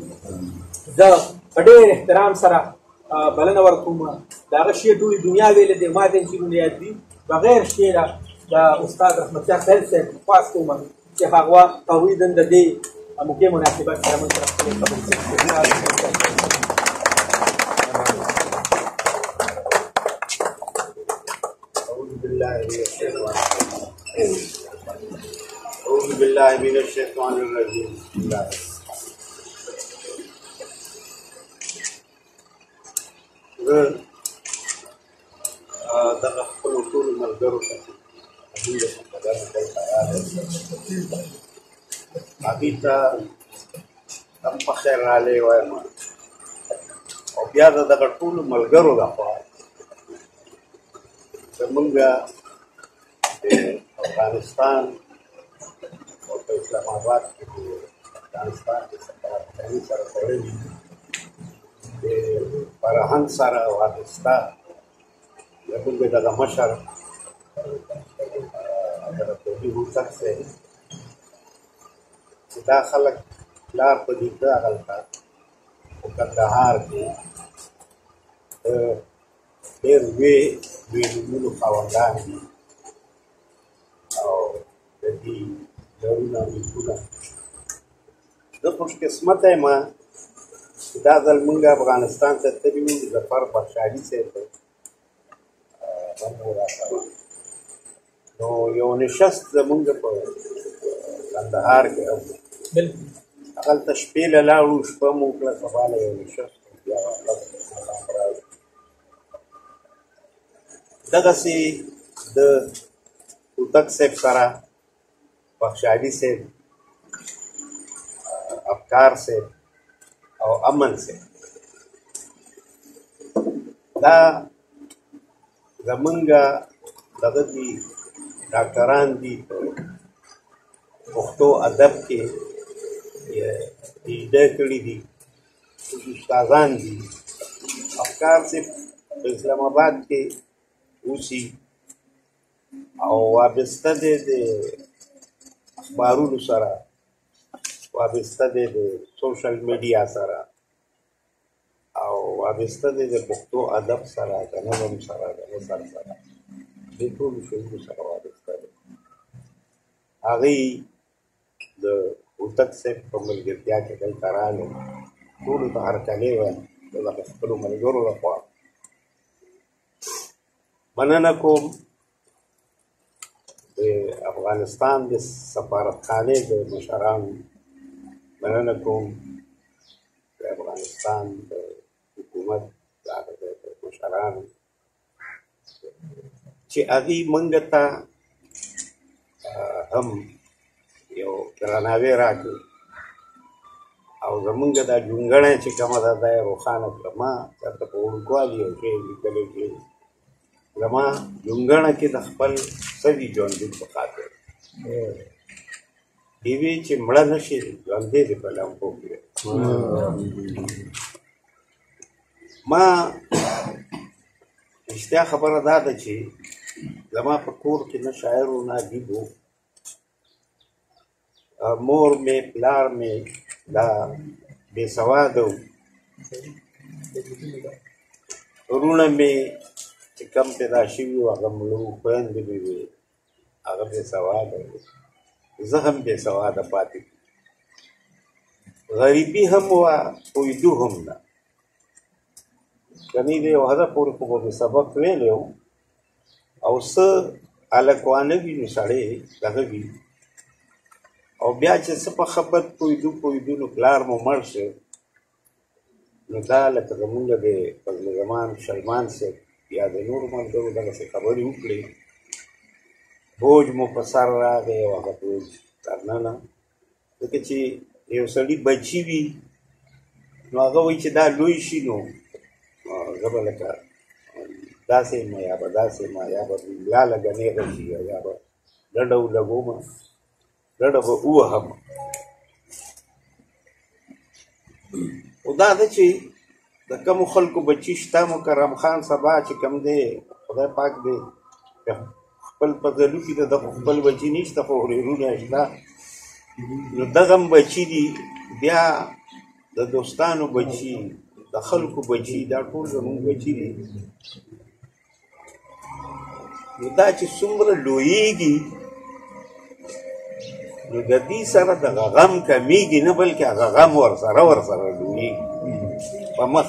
زه په ډېر احترام سره بلنه ورکوم، د هغه شعر ټولې دنیا ویلی دی، ما ته یې شعرونه یاد دي، بغیر شعره د استاد رحمت شاه ساحل صاحب خواست کوم چې هغوی نن د دې موقع مناسبت سره موږ سره خپلې خبرې وکړي. أعوذ بالله من الشيطان الرجيم. بسم الله. زه دغه خپلو ټولو ملګرو ته چې دلته راغی هغوی ته هم په خیر راغلی وایم، او بیا د دغه ټولو ملګرو لخوا زمونږ د افغانستان او په اسلام آباد کې د افغانستان د سفارتخانې سره تړلي د فرهنګ سره وابسته زمونږ دغه مشر حضرت ولي هوتک صاحب چې دا خلک پلار په لیده هغلته په کندهار کې ډېر لوی لوی نومونو خاوندان دي او د دې پلرونه نیکونه. زه خوشقسمته یم چې دا ځل موږ افغانستان ته تللي وو، ظفر بخشالي صاحب هم و راسره، نو یو نشست زموږ په کندهار کې هم هغلته شپې له لاړو، شپه مو وکړه، سبا له یو نشست بیا واپس ماښام راغلو. دغسې د هوتک صاحب سره بخشالي صاحب، افکار صاحب او امن صاحب دا زمونږ دغه دي ډاکټران دي په پښتو ادب کې یې پی کړي دي، استادان دي. افکار صاحب په اسلام آباد کې اوسي او وابسته دی د اخبارونو سره، وابسته دی د سوشل میډیا سره، او وابسته دی د پښتو ادب سره، د نظم سره، د نثر سره، دې ټولو شیونو سره وابسته دی. هغوی د هوتک صاحب په ملګرتیا کې دلته راغلل، ټولو ته هرکلی وایم د دغه خپلو ملګرو لخوا مننه کوم. د افغانستان د سفارتخانې د مشرانو مننه کوم، د افغانستان د حکومت د مشرانو چې هغوی موږ ته هم یو درناوی راکړي او زمونږ دا جونګړی چې کومه ده دا یې روښانه کړه. ما چېرته په وړوکوالي یو شی لیکلی چې زما جونګړه کې د خپل سوي ژوندون په خاطر ډیوې چې مړه نه شي ژوندی دې په لمبو کې. ما رښتیا خبره دا ده چې زما په کور کې نه شاعر و نه ادیب و. مور مې پلار مې دا بې سواده و. وروڼه مې چې کم پیدا شوي وو هغه مړه وو، خویندې مې وې هغه بې سواده وې، زه هم بې سواده پاتې. غریبي هم وه، پوهېدو هم نه. کني د یو حده پورې خو به مې سبق ویلی و او څه هلکوانه وي نو سړی دغه وي. او بیا چې څه په ښه بد پوهېدو پوهېدو نو پلار مو مړ شو. نو دا لکه زمونږ د فضل زمان شلمان صاحب یا د نورو ملګرو دغسې خبرې وکړې، بوج مو په سر راغی او هغه بوج تر ننه. ځکه چې یو سړي بچي وي نو هغه وایي چې دا لوی شي نو زه به لکه داسې یم یا به داسې یم یا به ملا لږه نېغه شي یا به ډډه ولګوم، ډډه به ووهم. خو دا ده چې د کمو خلکو بچي شته. مکرم خان سبا چې کوم دی خدای پاک دی خپل په ځلو کې د دغه خپل بچي نشته خو ورېرونه یې شته، نو دغه هم بچي دي. بیا د دوستانو بچي، د خلکو بچي، دا ټول زموږ بچي دي. نو دا چې څومره لویېږي نو د دې سره دغه غم کمیږي نه، بلکې هغه غم ورسره ورسره لویېږي په مخ.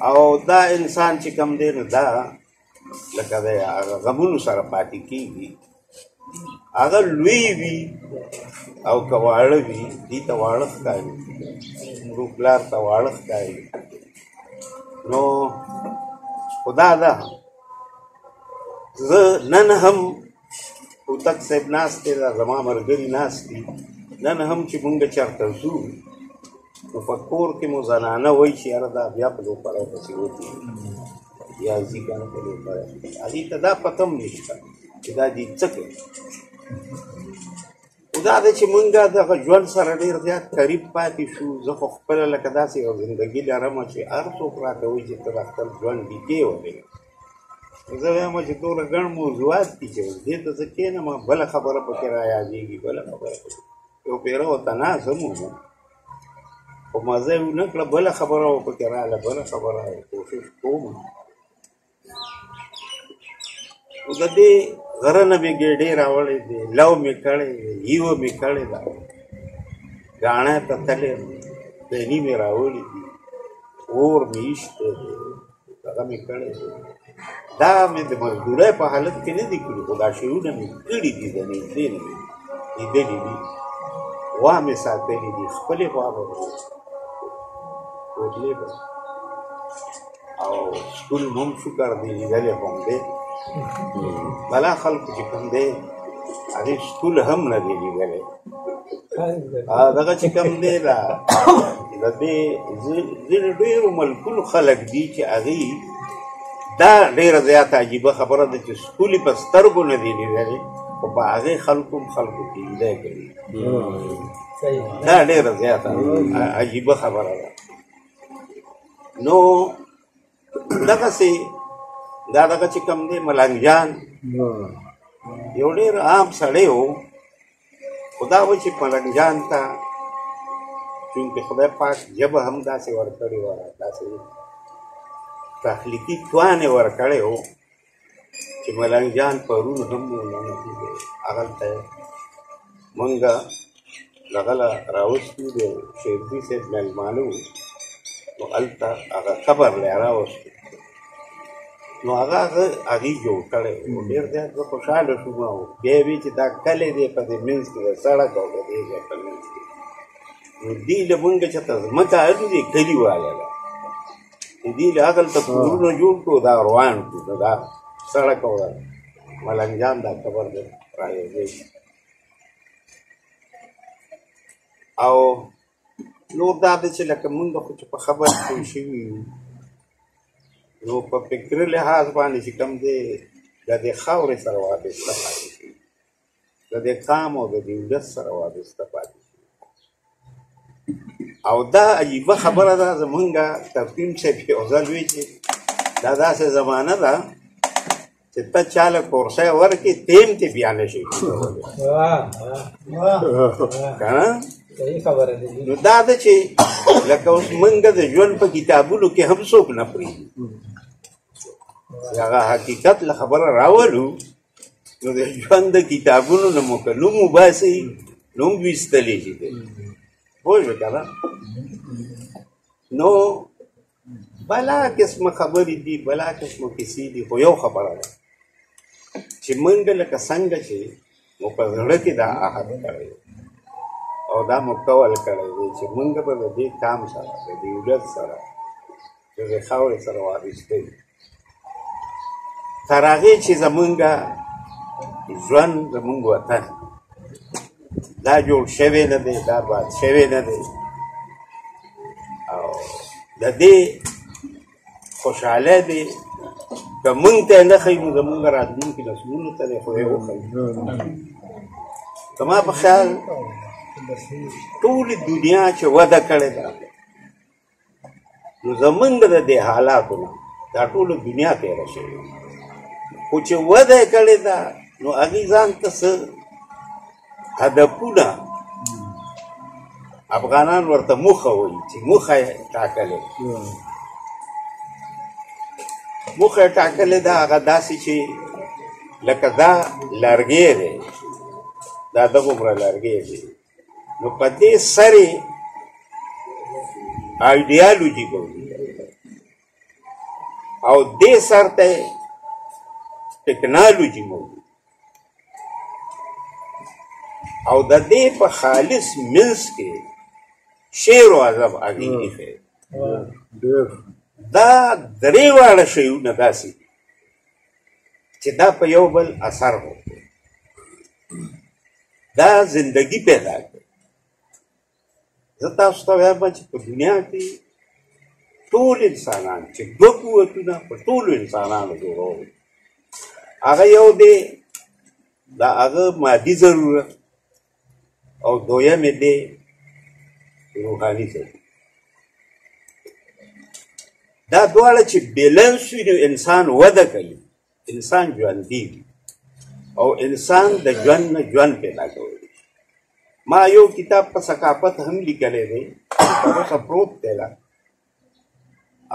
او دا انسان چې کوم دی نو دا لکه د هغه غمونو سره پاتې کېږي. هغه لوی وي او که واړه وي، دې ته واړه ښکاري، ورو پلار ته واړه ښکاري. نو خدا ده زه نن هم هوتک صاحب ناست دی، دا زما ملګري ناست دي، نن هم چې مونږ چېرته ځو نو په کور کې مو زنانه وایي چې یاره دا بیا په لوپړی پسې وځي یا ځي که نه په لوپړی. هغې ته دا پته هم نشته چې دا دې څه کوي. خو دا ده چې مونږ دغه ژوند سره ډېر زیات قریب پاتې شو. زه خو خپله لکه داسې یو زندګي لرم چې هر څوک راته وایي چې ته د خپل ژوند لیکې ولې. زه وایم چې دومره ګڼ موضوعات دي چې اوس دې ته زه کښېنم بله خبره پکې را یادېږي، بله خبره پکې. یو پېره ورته ناست هم وم خو مزه یې ونه کړه، بله خبره پکې راغله، بله خبره. کوشش کوم. نو د دې غره نه مې ګېډې راوړې دي، لو مې کړې دی، هیوه مې کړې ده، ګاڼه ته تللی یم، دیني مې راوړي دي، اور مې ایستی دی، دغه مې کړی دی. دا مې د مزدورۍ په حالت کې نه دي کړي، خو دا شیونه مې کړي دي، د نږدې نه مې لیدلي دي. غوا مې ساتلې دي، خپلې غوا به مې بوتلې به، او سکول هم شکر دی لیدلی خو هم دی. بلا خلکو چې کوم دی هغې سکول هم نه دی لیدلی. دغه چې کوم دی دا د دې ځینو ډېرو ملکونو خلک دي چې هغې دا ډېره زیاته عجیبه خبره ده چې سکول یې په سترګو نه دی لیدلی خو په هغې خلکو هم خلکو کې لیدی کوي. دا ډېره زیاته عجیبه خبره ده. نو دغسې دا دغه چې کوم دی ملنګ جان یو ډېر عام سړی و، خو دا و چې ملنګ جان ته چونکې خدای پاک ژبه هم داسې ورکړې وه، داسې تخلیقي توان یې ورکړی و چې ملنګ جان پرون هم و نن هم دی. هغلته مونږ دغه له راوستي د شیرزي صاحب مېلمانه وو، نو هلته هغه قبر له یې راوستو. نو هغه هغې جوړ کړی و. ډېر زیات زه خوشحاله شوم. او بیا یې وی چې دا کلی دی په دې منځ کې د سړک او د دې ځای په منځ کې، نو دوی له مونږ چې ته ځمکه اخلي دی کلي والا له دوی له هغلته کورونه جوړ کړو، دا روان کړو، نو دا سړک او دا ملنګ جان دا قبر دی رایوځای شي. او نور دا دی چې لکه مونږ خو چې په خبر پوه شوي یو، نو په فکري لحاظ باندې چې کوم دی د دې خاورې سره وابسته پاتې شوي، د دې قام او د دې ولس سره وابسته پاتې شوي. او دا عجیبه خبره ده، زمونږ تفهیم صاحب یو ځل وی چې دا داسې زمانه ده چې ته چا له کورسۍ ورکړې تیم ته بیا نه شي کولی. که نه؟ نو دا ده چې لکه اوس موږ د ژوند په کتابونو کې هم څوک نه پرېږدي، چې هغه حقیقت له خبره راولو، نو د ژوند د کتابونو نه مو که نوم وباسي نوم ویستلی شي دی، پوه شوې که نه؟ نو بلا قسمه خبرې دي، بلا قسمه کیسې دي، خو یو خبره ده چې موږ لکه څنګه چې مو په زړه کې دا عهد کړی او دا مو قول کړی دی چې موږ به د دې قام سره، د دې ولس سره، د دې خاورې سره وابسته یو، تر هغې چې زمونږ ژوند، زمونږ وطن دا جوړ شوی نه دی، دا باد شوی نه دی، او د دې خوشحالی دی که موږ ته یې نه ښیي نو زمونږ راتلونکي نسلونو ته دی خدای وښیي. زما په خیال ټولې دنیا چې وده کړې ده، نو زمونږ د دې حالاتو نه دا ټوله دنیا تېره شوې، خو چې وده یې کړې ده نو هغې ځان ته څه هدفونه افغانان ورته موخه وایي، چې موخه یې ټاکلې، موخه یې ټاکلې ده، هغه داسې چې لکه دا لرګی دی، دا دغومره لرګی دی، نو په دې سر یې ایډیالوژي موجوده او دې سر ته ټکنالوژي موجوده او د دې په خالص منځ کې شعر او ادب هغې ایښی. دا درې واړه شیونه داسې دي چې دا په یو بل اثر وکړي، دا زندگی پیدا کړي. زه تاسو ته وایم چې په دنیا کې ټول انسانان چې دوه قوتونه په ټولو انسانانو جوړول، هغه یو دی د هغه مادي ضرورت او دویم یې دی روحاني ضرورت. دا دواړه چې بیلنس وي نو انسان وده کوي، انسان ژوندی وي او انسان د ژوند نه ژوند پیدا کوي. ما یو کتاب په ثقافت هم لیکلی دی، تر اوسه پروت دی لا،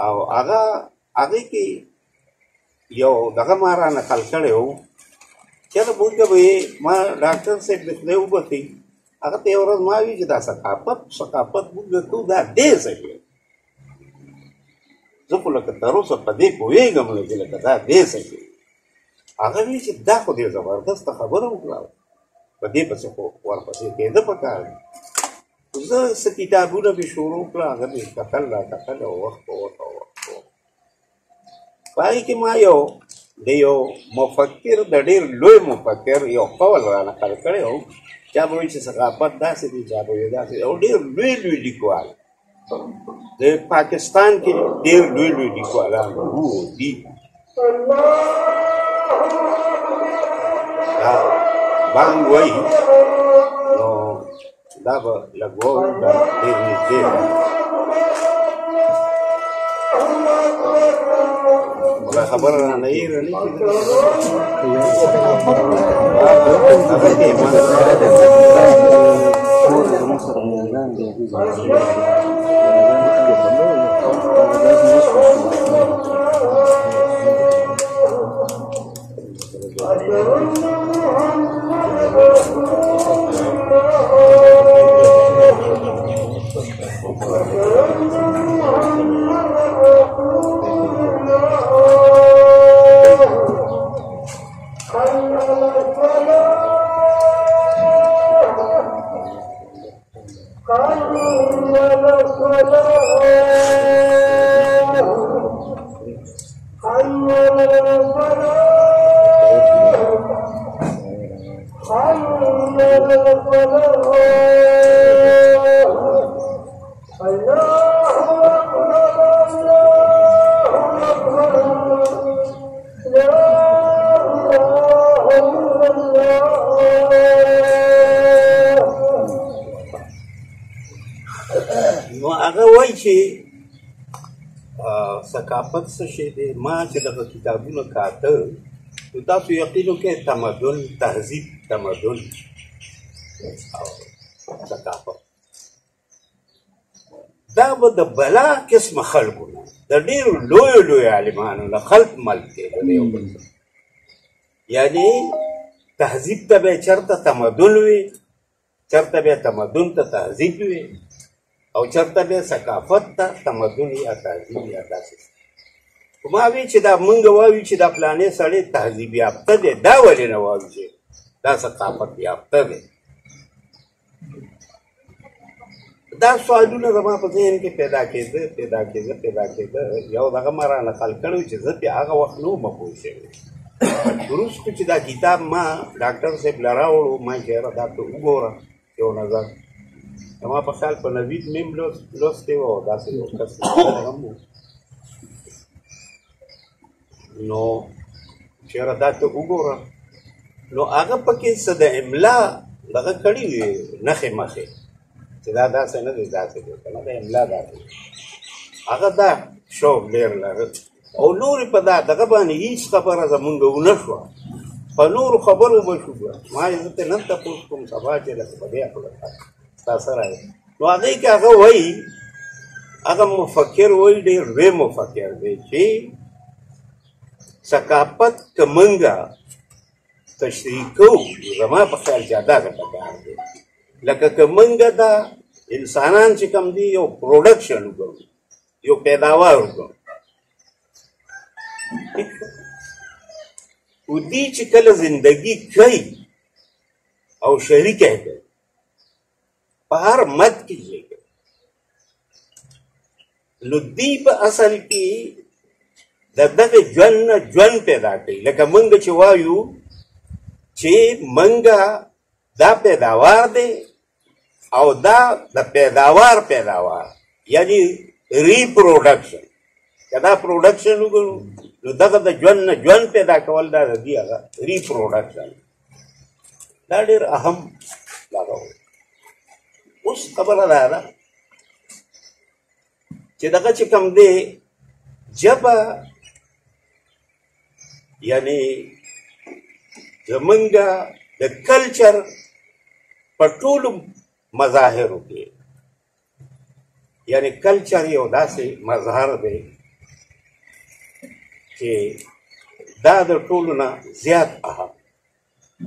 او هغه هغې کې یو دغه ما را نقل کړی و چې مونږ به یې، ما ډاکټر صاحب دې خدای وبخښي، هغه ته یوه ورځ ما وویل چې دا ثقافت مونږ کوو دا دی څه شی؟ زه خو لکه تر اوسه په دې پوهېږم نه چې لکه دا دی څه شی. هغه ویل چې دا خو دې زبردسته خبره وکړه، په دې پسې خو ورپسې کېده په کار دی. زه څه کتابونه مې شروع کړه، هغه مې کتل را کتل او وخت په وخت او وخت په وخت. په هغې کې ما یو د یو مفکر، د ډېر لوی مفکر یو قول را نقل کړی و، چا به ویل چې ثقافت داسې دی، چا به ویل داسې دی، او ډېر لوی لوی لیکوال د پاکستان کې ډېر لوی لوی لیکوالان وو دي. دا بانګ وایي نو دا به لږ واورو، دا ډېر نږدې دی. دا خبره رانه هېره نه کړي. هغه کې ما نو هغه وایي چې ثقافت څه شی دی. ما چې دغه کتابونه کاته نو تاسو یقین وکړئ تمدن، تهذیب، تمدن او ثقافت دا به د بلا قسمه خلکو نه، د ډېرو لویو لویو عالمانو نه خلق ملک دی د یو بل سره. یعنې تهذیب ته به یې چېرته تمدن وي، چېرته به یې تمدن ته تهذیب وي، او چېرته به یې ثقافت ته تمدن یا تهذیب یا داسې. خو ما وی چې دا مونږ وایو چې دا پلانې سړی تهذیب یافته دی، دا ولې نه وایو چې دا ثقافت یافته دی؟ دا سوالونه زما په ذهن کې پیدا کېده پیدا کېده پیدا کېده. یو دغه ما را نقل کړی چې زه پرې هغه وخت نه وم پوه شوی. وروسته چې دا کتاب ما ډاکټر صاحب له راوړو، ما چې یاره دا ته وګوره یو نظر، زما په خیال په نوید مې هم لوستی و او داسې یو کس هم و، نو چې یاره دا ته وګوره، نو هغه پکې څه د املا دغه کړي وي نښې مخې چې دا داسې نه دی داسې دی که نه، د املا داسې دی. هغه دا شوق ډېر لرل او نورې په دا دغه باندې هېڅ خبره زمونږ ونه شوه، په نورو خبرو به شو. ما یې زه ترې نن تپوس کوم سبا چې لکه په دې هکله ستا سره دی. نو هغې کې هغه وایي، هغه مفکر وایي، ډېر لوی مفکر دی، چې ثقافت که مونږه تشریح کوو زما په خیال چې داسې پکار دی لکه که مونږه دا انسانان چې کوم دی یو production وګڼو، یو پیداوار وګڼو، او دی چې کله زندگی کوي او شریکه یې کوي په هر مد کې چې کوي، نو دی په اصل کې د دغه ژوند نه ژوند پیدا کوي. لکه مونږ چې وایو چې مونږ دا پیداوار دی او دا د پیداوار پیداوار یعنی reproduction، که دا production وګڼو نو دغه د ژوند نه ژوند پیدا کول دا د دې هغه reproduction، دا ډېر اهم دغه و. اوس خبره دا ده چې دغه چې کوم دی ژبه، یعنی زمونږ د کلچر په ټولو مظاهرو کې، یعنی کلچر یو داسې مظهر دی چې دا د ټولو نه زیات اهم.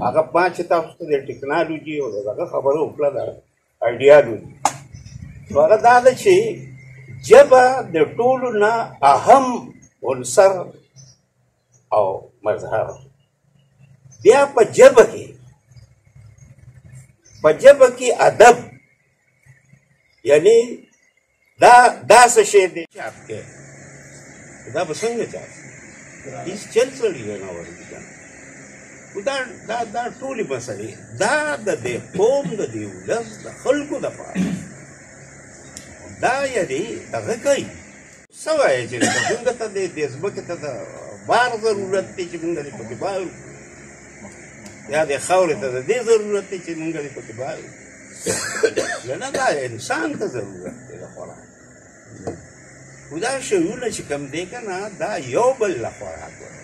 هغه ما چې تاسو ته د ټکنالوجي او د دغه خبره وکړه، د ایډیالوجي، نو هغه دا ده چې ژبه د ټولو نه اهم عنصر او مظهر. بیا په ژبه کې، په ژبه کې ادب، یعنی دا داسې شی دی چاپ کې، دا به څنګه چاپ هېڅ چل سړي نه ورځي که نه. دا دا دا ټولې مسلې دا د دې قوم د دې ولس د خلکو دپاره دا یعنی دغه کوي. څه وایې چې لکه مونږ ته د دې ځمکې ته د بار ضرورت دی چې مونږ دې پکې بار وکړو، یا د خاورې ته د دې ضرورت دی چې مونږ دې پکې بار وکړو؟ نه، دا انسان ته ضرورت دی د خوراک. خو دا شیونه چې کوم دی که نه، دا یو بل له خوراک ورکوي.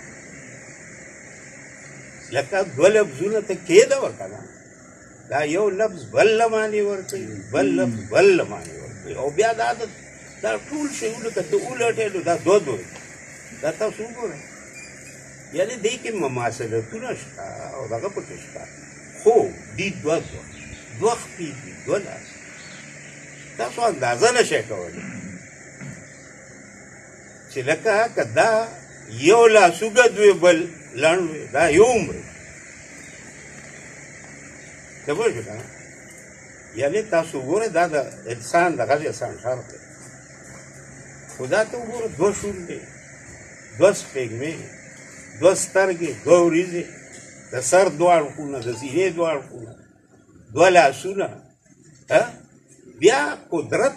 لکه دوه لفظونه ته کېدوه که نه، دا یو لفظ بل له معنې ورکوي، بل لفظ بل له معنې ورکوي، او بیا دا دا ټول شیونه که ته ولټې نو دا دوه دوه، دا تاسو وګورئ، یعنې دې کې مماثلتونه شته او دغه پکې شته، خو دي دوه دوه، دوه خپې دي، دوه لاس، تاسو اندازه نه شئ کولی چې لکه که دا یو لاس اوږد وي بل لنډ وي، دا یو عمر وي. ته پوه شوې که نه؟ یعنې تاسو وګورئ دا د انسان دغه دی سنټر دی، خو دا ته وګوره دوه شونډې، دوه سپېږمې، دوه سترګې، دوه وریځې، د سر دوه اړخونه، د سینې دوه اړخونه، دوه لاسونه، بیا قدرت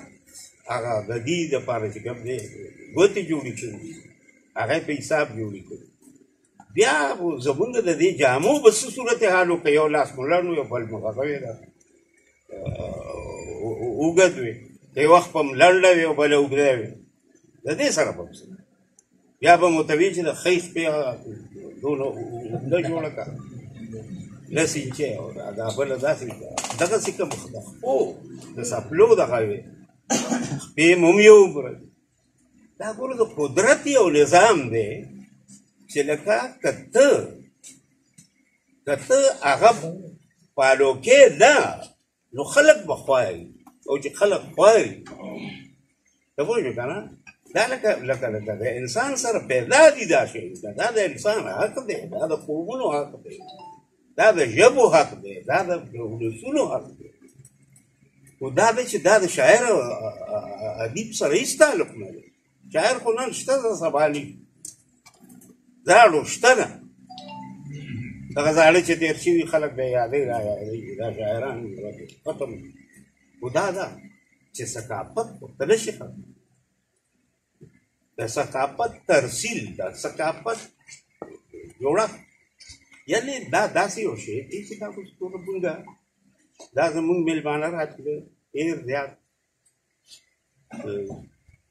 هغه د دې دپاره چې کوم دی ګوتې جوړې کړي، هغه په حساب جوړې کړي. بیا زمونږ د دې جامو به څه صورتحال و، که یو لاس مو لنډ و یو بل مو هغه وي، اوږد وي، که یو وخت به هم لنډه وي او بله اوږده وي، د دې سره به څه بیا به مو ته وي چې د ښۍ خپې دونه اوږده جوړه کړه لس انچه او دا بله داسې دغسې که د خپو د څپلو دغه وي، خپې مو هم یو عمره دي. دا ګوره د قدرت یو نظام دی چې لکه که ته هغه فالو کې نه نو خلک به خواري، او چې خلک خواري ته پوه شوې که نه، دا لکه لکه لکه د انسان سره پیدا دي دا شی، دا د انسان حق دی، دا د قومونو حق دی، دا د ژبو حق دی، دا د ولسونو حق دی. خو دا دی چې دا د شاعر ادیب سره هېڅ تعلق نه لري. شاعر خو نن شته، سبا نشته، زاړو شته نه، دغه زاړه چې تېر شوي خلک بیا یادوي را یادوي دا شاعران ختم. خو دا ده چې ثقافت ورته نه شي ختم، د ثقافت ترسیل، د ثقافت جوړښت، یعنې دا داسې یو شی دی چې دا اوس ټوله مونږ دا زمونږ مېلمانه راتلل، ډېر زیات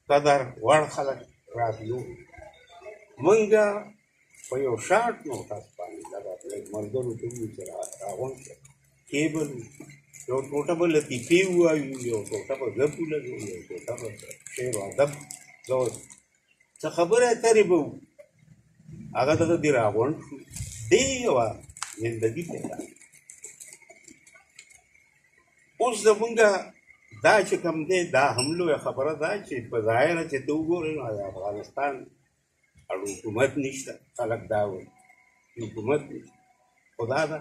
قدر وړ خلک راتلو. مونږ په یو شارټ نوټس باندې دغه ملګرو ته وویل چې راغونډ شئ، کیبل یو ټوټه به لطیفې ووایو، یو ټوټه به ګپ ولګوو، یو ټوټه به شعر او ادب څه خبرې اترې به وو. هغه دغه دې راغونډ شو، دې یوه زندګي پیدا. اوس زمونږ دا چې کوم دی دا هم لویه خبره ده چې په ظاهره چې ته وګورې نو د افغانستان اړ حکومت نشته، خلک دا وایي چې حکومت نشته، خو دا ده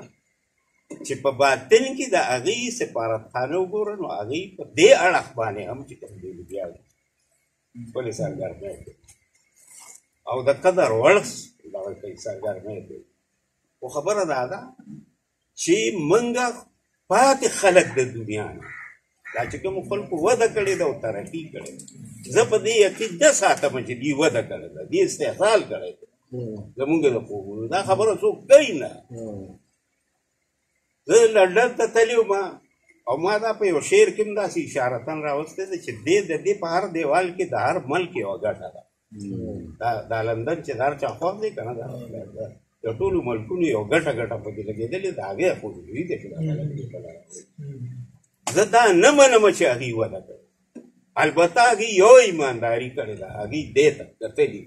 چې په باطن کې د هغې سفارتخانه وګوره نو هغې په دې اړخ باندې هم چې کوم دی لګیا دي خپلې سرګرمۍ کوي او د قدر وړ دغه کوي سرګرمۍ کوي. خو خبره دا ده چې موږ پاتې خلک د دنیا نه دا چې کومو خلکو وده کړې ده او ترقي کړې ده، زه په دې یقین نه ساتم چې دوی وده کړې ده، دوی استحصال کړی دی زمونږ د قومونو. دا خبره څوک کوي نه. زه لندن ته تللی وم او ما دا په یو شعر کې هم داسې اشارتاً راوستی دی چې دې د دې په هر دیوال کې د هر ملک یوه ګټه ده. دا لندن چې د هر چا خوښ دی که نه، د ټولو ملکونو یو ګټه ګټه پکې لګېدلې ده، هغې خو دوی دی چې دا خلک دې په لاره وړي. زه دا نه منم چې هغوی وده کړې، البته هغوی یو ایمانداري کړې ده، هغوی دې ته کتلي،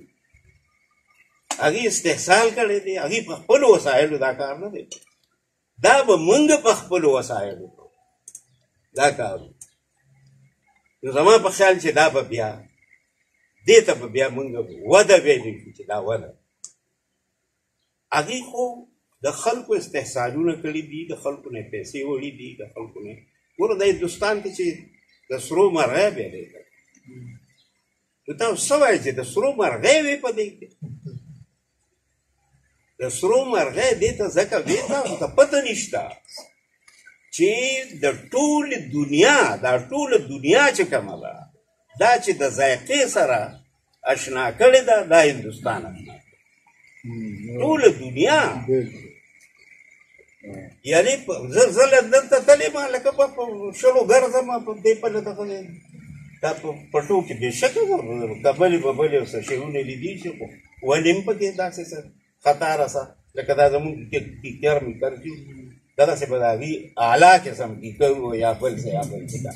هغوی استحصال کړی دی، هغوی په خپلو وسایلو دا کار نه دی، دا به مونږ په خپلو وسایلو کوو دا کار. نو زما په خیال چې دا به بیا دې ته به بیا مونږ وده ویلی شو چې دا وده. هغوی خو د خلکو استحصالونه کړي دي، د خلکو نه پیسې وړي دي، د خلکو نه ګوره د هندوستان کې چې د سرو مرغۍ بیا دی، نو تاسو څه وایئ چې د سرو مرغۍ وي په دې کې؟ د سرو مرغۍ دې ته ځکه وي تاسو ته پته نشته چې د ټولې دنیا، دا ټوله دنیا چې کومه ده دا چې د ذایقې سره اشنا کړې ده، دا هندوستان اشنا کړې ټوله دنیا. یعنې زه لندن ته تللی یم، لکه په شلو ګرځم په دې پله دغه دا په پټو کې بېشکه کبلې ببلې او څه شیونه لیدي چې خو ولې هم پکې داسې څه خطا رسه، لکه دا زموږ کیکر میکر چې دغسې به د هغوی اعلی قسم کیکر و یا بل څه یا بل څه،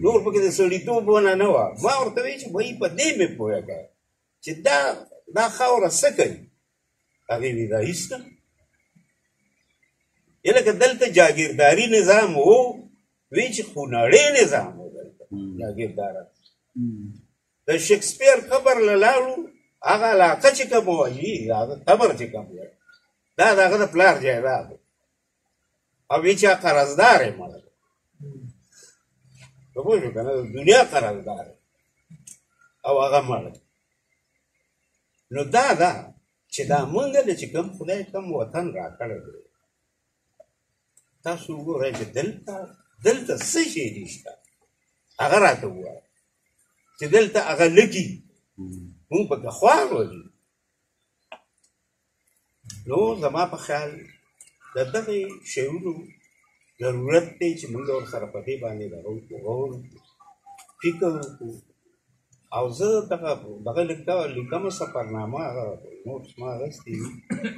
نور پکې د سړیتوب ونه نه وه. ما ورته ویل چې وایي په دې مې پوهه کړه چې دا خاوره څه کوي. هغې وی دا هېڅ نه، لکه دلته جاګیرداري نظام و، وی چې خونړی نظام و دلته جاګیرداران. د شکسپیر قبر له لاړو، هغه علاقه چې کوم وایي هغه قبر چې کوم دی دا د هغه د پلار جایداد دی، او وی چې قرضدار یې مړه دی، ته پوه شوې که نه، د دنیا قرضدار دی او هغه مړ دی. نو دا ده چې دا مونږ له چې کوم خدای کوم وطن راکړی دی، تاسو وګورئ چې دلته څه شی نشته، هغه راته ووایه چې دلته هغه لګي، موږ پکې خوار ولي. نو زما په خیال د دغې شیونو ضرورت دی چې موږ ورسره په دې باندې دغه وکړو، غور وکړو، فکر وکړو. او زه دغه لیکمه سفرنامه، هغه نوټس ما اخیستي دي،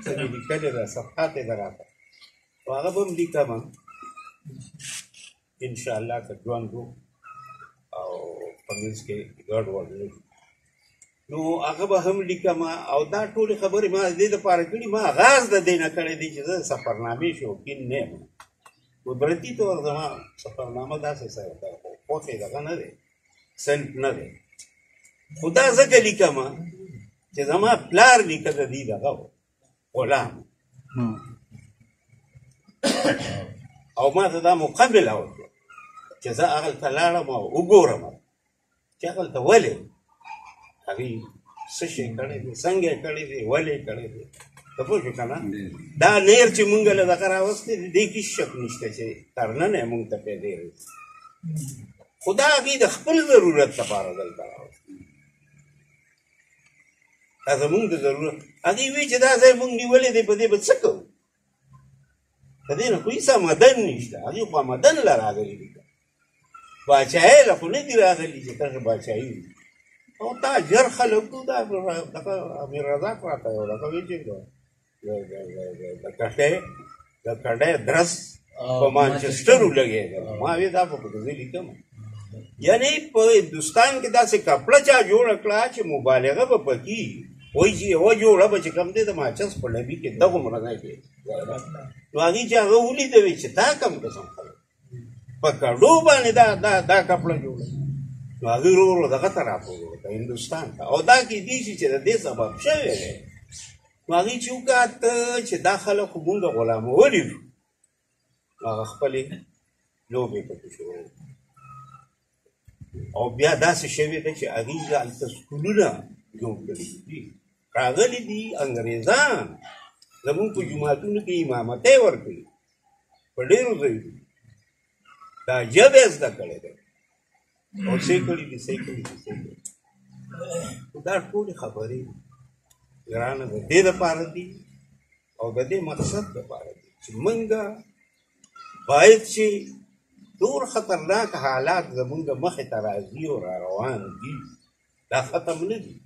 څه مې لیکلې ده، صفحات یې ده راته، نو هغه به هم لیکمه انشاءالله که ژوند و او په منځ کې ګډ وډ نه شو، نو هغه به هم لیکمه. او دا ټولې خبرې ما د دې دپاره کړي، ما آغاز د دې نه کړی دی چې زه سفرنامې شوقین نه یم. قدرتي طور زما سفرنامه داسې څه ده، خوښې دغه نه دی، صنف نه دی، خو دا ځکه لیکمه چې زما پلار نیکه د دې دغه غلام او ما ته دا موقع ملاوه شوه چې زه هغلته لاړم او وګورم چې هغلته ولې هغوی څه شی کړی دی، څنګه یې کړی دی، ولې یې کړی دی. ته پوه شوې که نه؟ دا نیر چې مونږ له دغه راوستی دی، دې کې هېڅ شک نشته چې تر ننه یې مونږ ته پیدې رسي، خو دا هغوی د خپل ضرورت لپاره دلته راوستی، دا زمونږ د ضرورت. هغوی وایي چې دا ځای مونږ نیولی دی، په دې به څه کوو؟ په دې نه خو هېڅ آمدن نشته. هغوی خو آمدن له راغلي دي، باچاهۍ له خو نه دي راغلي چې تاسو باچاهي وي. او دا ژر خلک وو، دا دغه امیر رزاق راته یو دغه وایي چې د کټۍ درس په مانچسټر ولګېدل. ما وی دا په زه لیکم، یعنی په هندوستان کې داسې کپړه چا جوړه کړه چې مبالغه به پکې وایي چې یوه جوړه به چې کوم دی د ماچس په ډبي کې دغومره نه کې. نو هغوی چې هغه ولیده وی چې دا کوم قسم خلک په کډو باندې دا کپړه جوړه، نو هغوی ورو ورو دغه ته راپورې هندوستان ته. او دا کېدای شي چې د دې سبب شوی دی. نو هغوی چې وکاته چې دا خلک خو مونږ غلامولي یو، نو هغه خپلې لوبې پکې شروع. او بیا داسې شوې ده چې هغوی هلته سکولونه جوړ کړي دي، راغلي دي انګریزان زمونږ په جوماتونو کې امامتۍ ورکوي په ډېرو ځایونو، دا ژبه یې زده کړې ده او څه یې کړي دي، څه یې کړي دي، څه یې کړي دي. دا ټولې خبرې ګرانه د دې دپاره دي او د دې مقصد دپاره دي چې موږ باید چې ټول خطرناک حالات زمونږ مخې ته راځي او را روان دي، دا ختم نه دي،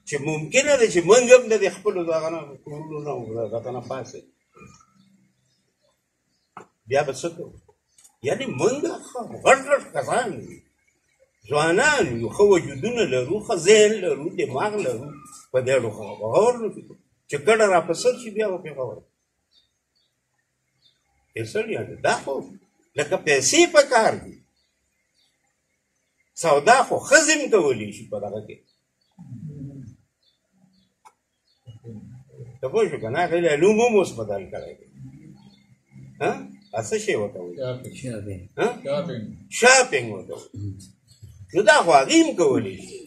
چې ممکنه ده چې موږ هم د دې خپلو دغه نه کورونو نه دغه نه پاڅېږو، بیا به څه کوو؟ یعنی موږ غټ غټ کسان یو، ځوانان یو، ښه وجودونه لرو، ښه ذهن لرو، دماغ لرو، په دې اړه غور نه کوو چې کډه را په سر شي بیا به پرې غور کوو. دا خو لکه پیسې په کار دي، سودا خو ښځې هم کولی شي په دغه کې، ته پوه شوې که نه؟ هغې له نوم هم اوس بدل کړی دی، ها څه شی ورته وایي؟ شاپینګ ورته وایي. نو دا خو هغې هم کولی شي،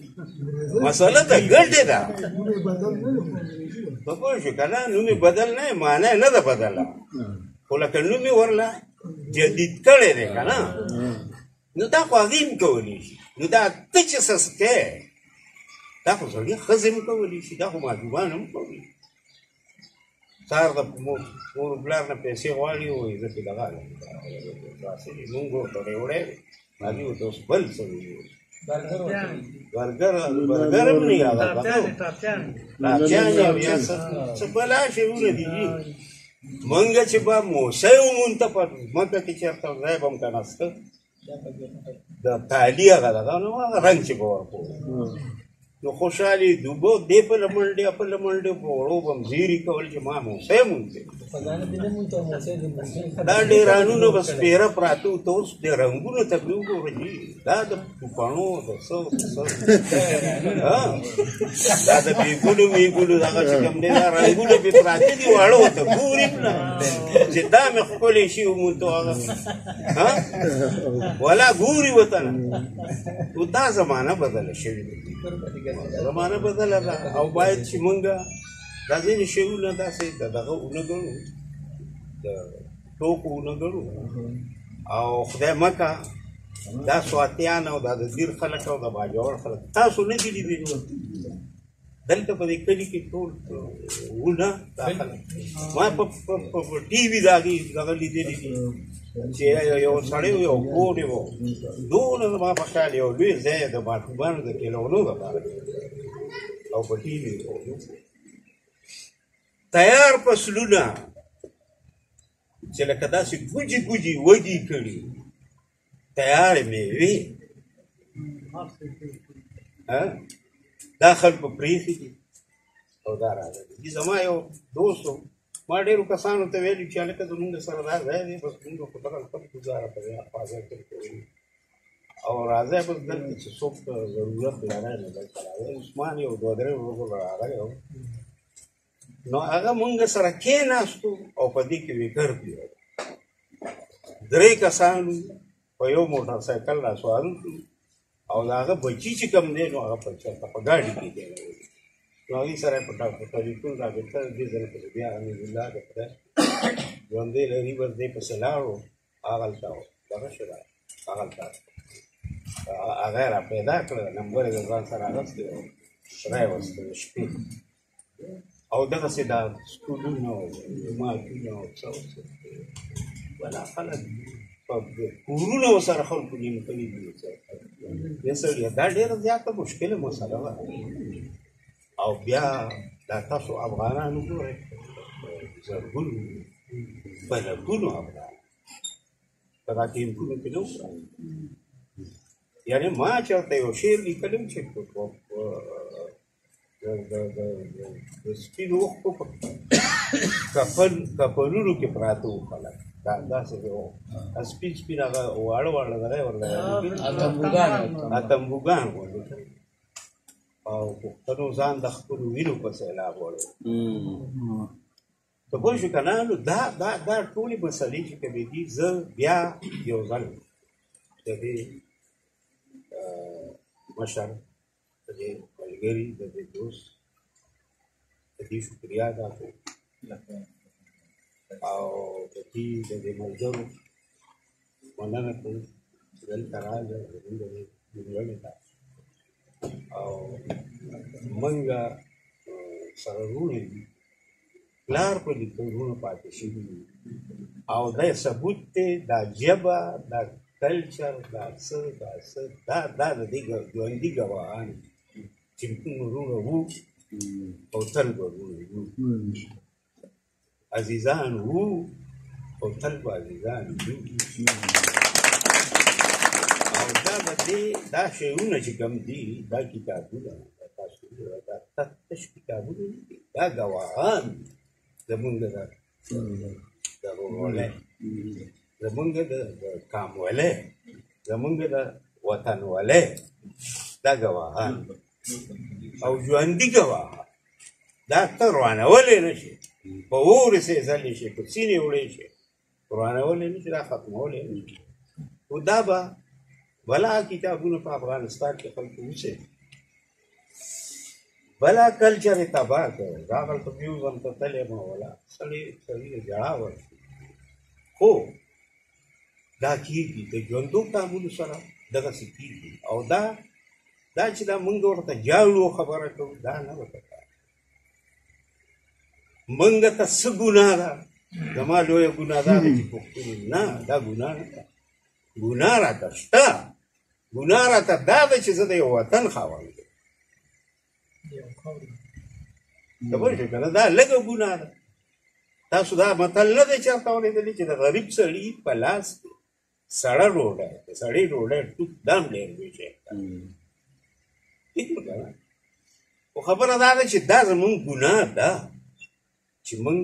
مسله د ګټې ده، ته پوه شوې که نه؟ نوم یې بدل نه، معنا یې نه ده بدله، خو لکه نوم یې ورله جدید کړی دی که نه، نو دا خو هغې هم کولی شي. نو دا ته چې څه کوې دا خو سړي ښځې هم کولی شي، دا خو ماشومان هم کولی شي. سهار د مور پلار نه پیسې غواړي، وایي زه پرې دغه مونږ ورته وړی دی، هغوی ورته اوس بل څه ویلي، برګر هم نه هغه ټاپیان او یا څه بلا شیونه دي. مونږ چې به موسی ومونته په ځمکه کې چېرته ځای به هم که ناسته د تالي هغه دغه نو هغه رنګ چې به ورکوو، نو خوشحالي دوبه دې په لمنډې په لمنډې په وړو به هم زیري کول چې ما موسی مونته. دا ډېرانونه به سپېره پراته وو، ته اوس دې رنګونو ته پرې وګوره جي، دا د پوپڼو د څه څه دا د بېګونو میګونو دغه چې کوم دی دا رنګونه پرې پراته دي، واړه ورته ګوري هم نه چې دا مې ښکلی شي ومونته هغه ولا ګوري ورته نه. نو دا زمانه بدله شوې ده، زمانه بدله ده، او باید چې مونږ دا ځینې شیونه داسې د دغه ونه ګڼو، د ټوکو ونه ګڼو. او خدای مه که دا سواتیان او دا د دیر خلک او د باجوړ خلک تاسو نه دي لیدلي. دلته په دې کلي کې ټول ونه دا خلک ما په ټي وي د هغې دغه لیدلي دي چې یو سړی و، یو کور یې و، دونه زما په خیال یو لوی ځای د ماشومانو د کېلولو دپاره او په ټي وي تیار فصلونه چې لکه داسې ګوجي ګوجي وږي کړي، تیارې مېوې دا خلکو پرېښي دي او دا راغلي دي. زما یو دوست و، ما ډېرو کسانو ته ویلي چې هلکه زمونږ سره دا ځای دی، بس مونږ خو دغه خپل ګزاره په دې اخوا ځای کې کوو او راځی بس دلته چې څوک ضرورت لري نو دلته راځی. عثمان یو دوه درې ورځو به راغلی و، نو هغه مونږ سره کېناستو او په دې کې ویګر پیو. درې کسان په یو موټر سایکل را سوار شو او د هغه بچي چې کوم دی نو هغه په چېرته په ګاډي کې دی، نو هغې سره یې په ټلیفون رابطه دې ځل پسې بیا امیرالله د خدای ژوندی لري، بس دی پسې لاړو هغلته دغه شو، هغلته هغه یې را پیدا کړه، نمبر یې د ځان سره اخیستی و، را یې وستی د شپې. او دغسې دا سکولونه او جوماتونه او څه او څه ولا خلک کورونه ورسره خلکو نیم کړي دي. دې سړي دا ډېره زیاته مشکله مسله ده. او بیا دا تاسو افغانان وګورئ، زرګونو په لکونو افغانان په دا کیمپونو کې نه وو. یعنې ما چېرته یو شعر لیکلی و چې د سپینو اوښکو په کفنونو کې پراته وو خلک، دا داسې یو سپین سپین هغه واړه واړه دغه یې ورله اتمبوګان غوندې، او پښتنو ځان د خپلو وینو په سیلاب وړی. ته پوه شو که نه؟ نو دا دا دا ټولې مسلې چې کومې دي، زه بیا یو ځل د دې مشر، د دې ملګري، د دې دوست د دې شکریا ادا کوم او د دې د دې ملګرو مننه کوم چې دلته راغله زمونږ د دې جوړونې ته، او موږ سره وروڼه یو، پلار په لیکل وروڼه پاتې شوي دي، او دا ثبوت دی، دا ژبه، دا کلچر، دا څه دا څه دا دا د دې ژوندي ګواهان دي چې موږ وروڼه وو او تل به وروڼه یو، عزیزان وو او تل به عزیزان یو. او دا به دې دا شعرونه چې کوم دي، دا کتابونه، دا تاسو دا تش کتابونه نه دي، دا ګواهان دي زمونږ د ورورولۍ، زمونږ د کامولۍ، زمونږ د وطنولۍ، دا ګواهان او ژوندي ګواهان. دا ته روانولی نه شي، په اور یې سېځلی شي، په سینې وړی شي، روانولی نه شي، دا ختمولی نه شي. خو دا به بلا کتابونه په افغانستان کې خلکو وڅېړي، بلا کلچر یې تباه کړ. راغلته میوزم ته تللی یم، ولا سړي سړي له ژړا ورشي. خو دا کېږي د ژوندو کامونو سره دغسې کېږي. او دا دا چې دا موږ ورته جاړو خبره کوو، دا نه ده پکار. موږ ته څه ګناه ده؟ زما لویه ګناه دا ده چې پښتون نه، دا ګناه نه ده، ګناه راته شته. ګناه راته دا ده چې زه د یو وطن خاوند یم. ته پوه شوې که نه؟ دا لږه ګناه ده. تاسو دا متل نه دی چېرته اورېدلی چې د غریب سړي په لاس کې سړه ډوډۍ، د سړې ډوډۍ ټوک دام ډېر لوی شی ټیک که نه؟ خو خبره دا ده چې دا زمونږ ګناه ده چې موږ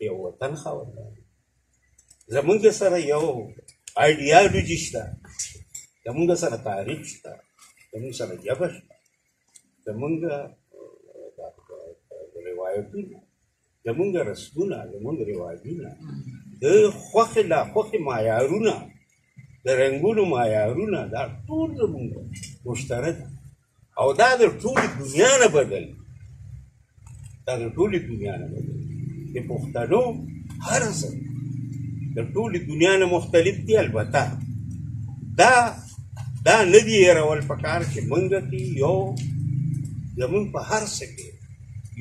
یو وطن خاوندان یو، زمونږ سره یو ایډیالوژي شته، زمونږ سره تاریخ شته، زمونږ سره ژبه شته، زمونږ روایتونه، زمونږ رسمونه، زمونږ رواجونه، د خوښې لا خوښې معیارونه، د رنګونو معیارونه، دا ټول زمونږ مشترک او دا د ټولې دنیا نه بدل، دا د ټولې دنیا نه بدل. د پښتنو هر څه د د ټولې دنیا نه مختلف دي. البته دا دا نه دي هېرول پکار چې موږ کې یو زموږ په هر څه کې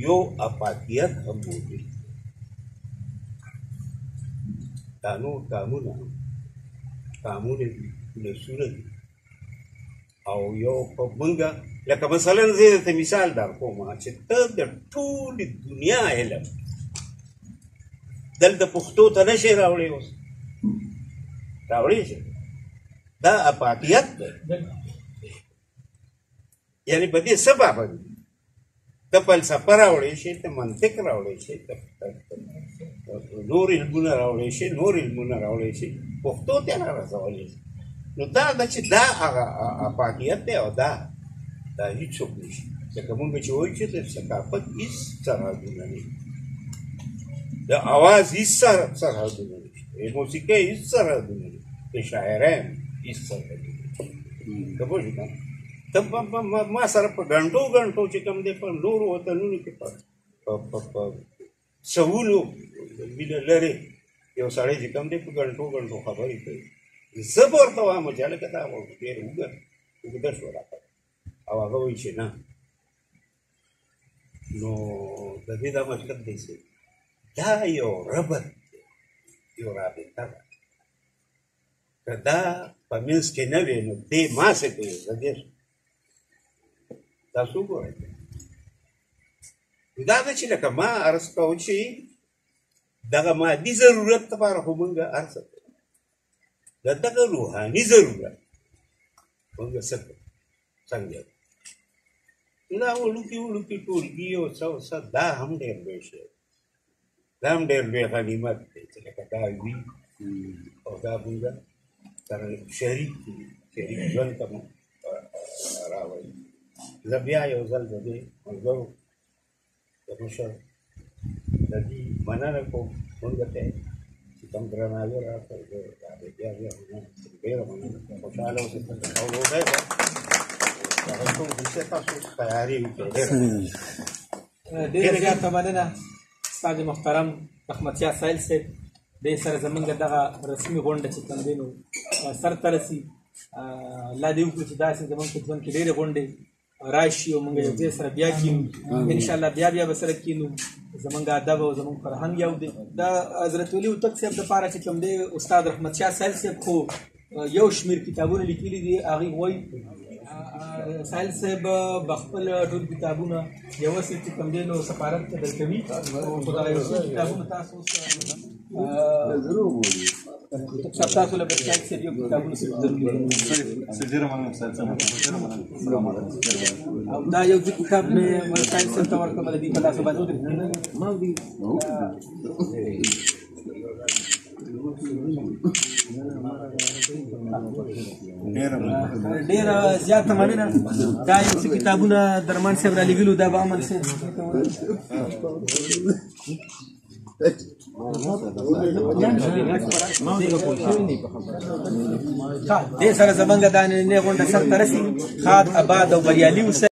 یو افاقیت هم موجود. دا نور قامونه قامونه دي، ولسونه دي، او یو په موږ لکه مثلا زه درته مثال در کوم چې ته د ټولې دنیا علم دلته پښتو ته نه شې راوړی، اوس راوړی شې، دا افاقیت دی. یعنی په دې څه پابند ته فلسفه راوړی شې، ته منطق راوړی شې، ته نور علمونه راوړی شې، نور علمونه راوړی شې، پښتو ته نه رسولی شې. نو دا ده چې دا هغه افاقیت دی او دا دا هیڅوک نشي. لکه مونږ چې وایو چې د ثقافت هیڅ سرحدونه نه، د اواز هیڅ سرحدونه نشته، د موسیقۍ هیڅ سرحدونه نه، د شاعرۍ هیڅ سرحدونه نشته. که پوه شوې که نه؟ ته ما سره په ګنټو ګنټو چې کوم دی په نورو وطنونو کې په سوونو میله لرې یو سړی چې کوم دی په ګنټو ګنټو خبرې کوي. زه به ورته وایم چې هلکه دا ډېر اوږده شوه راته، او هغه وایي چې نه. نو د دې دا مطلب دی چې دا یو ربط دی، یو رابطه ده. که دا په منځ کې نه وي نو دې ما څه کوي؟ زه دې تاسو وګورئ. دا ده چې لکه ما عرض کوم چې دغه مادي ضرورت لپاره خو مونږ هر څه کوو، د دغه روحاني ضرورت مونږ څه کوو؟ څنګه دا وړوکي وړوکي ټولګي او څه او څه، دا هم ډېر لوی شی دی، دا هم ډېر لوی غنیمت دی چې لکه دا وي او دا مونږ سره شریک کړو، شریک ژوند ته مو راوړي. زه بیا یو ځل د دې ملګرو د مشر د دې مننه کوم، مونږ ته چې کوم درناوی راکړ، زه د هغې بیا بیا مننه، ډېره مننه. خوشحاله اوسئ او ډوډۍ به هغه ټول څه تاسو تیاري وکړئ. ډېره زیاته مننه استاد محترم رحمت شاه ساحل صاحب. دې سره زمونږ دغه رسمي غونډه چې کوم دی نو سرته رسي. الله دې وکړي چې داسې زمونږ په ژوند کې ډېرې غونډې راشي او موږ یو ځای سره بیا کینو، انشاءالله بیا بیا به سره کینو. زمونږ ادب او زمونږ فرهنګ یو دی. د حضرت ولي هوتک صاحب دپاره چې کوم دی استاد رحمت شاه ساحل صاحب خو یو شمېر کتابونه لیکلي دي. هغوی وایي ساحل صاحب به خپل ټول کتابونه یوه څه چې کوم دی نو سفارت ته درکوي، خو دغه یو څو کتابونه تاسو اوس صاحب تاسو له به ساحل صاحب یو کتابونه څه درکړي. او دا یو کتاب مې ساحل صاحب ته ورکړم، د دې په لاس باندې ودرېږي. ډېره زیاته مننه. دا یو څه کتابونه درمان صاحب رالیږلو، دا به امن صاحب دې سره زمونږ دا نننۍ غونډه سرته رسي. ښاد، اباد او بریالي اوسئ.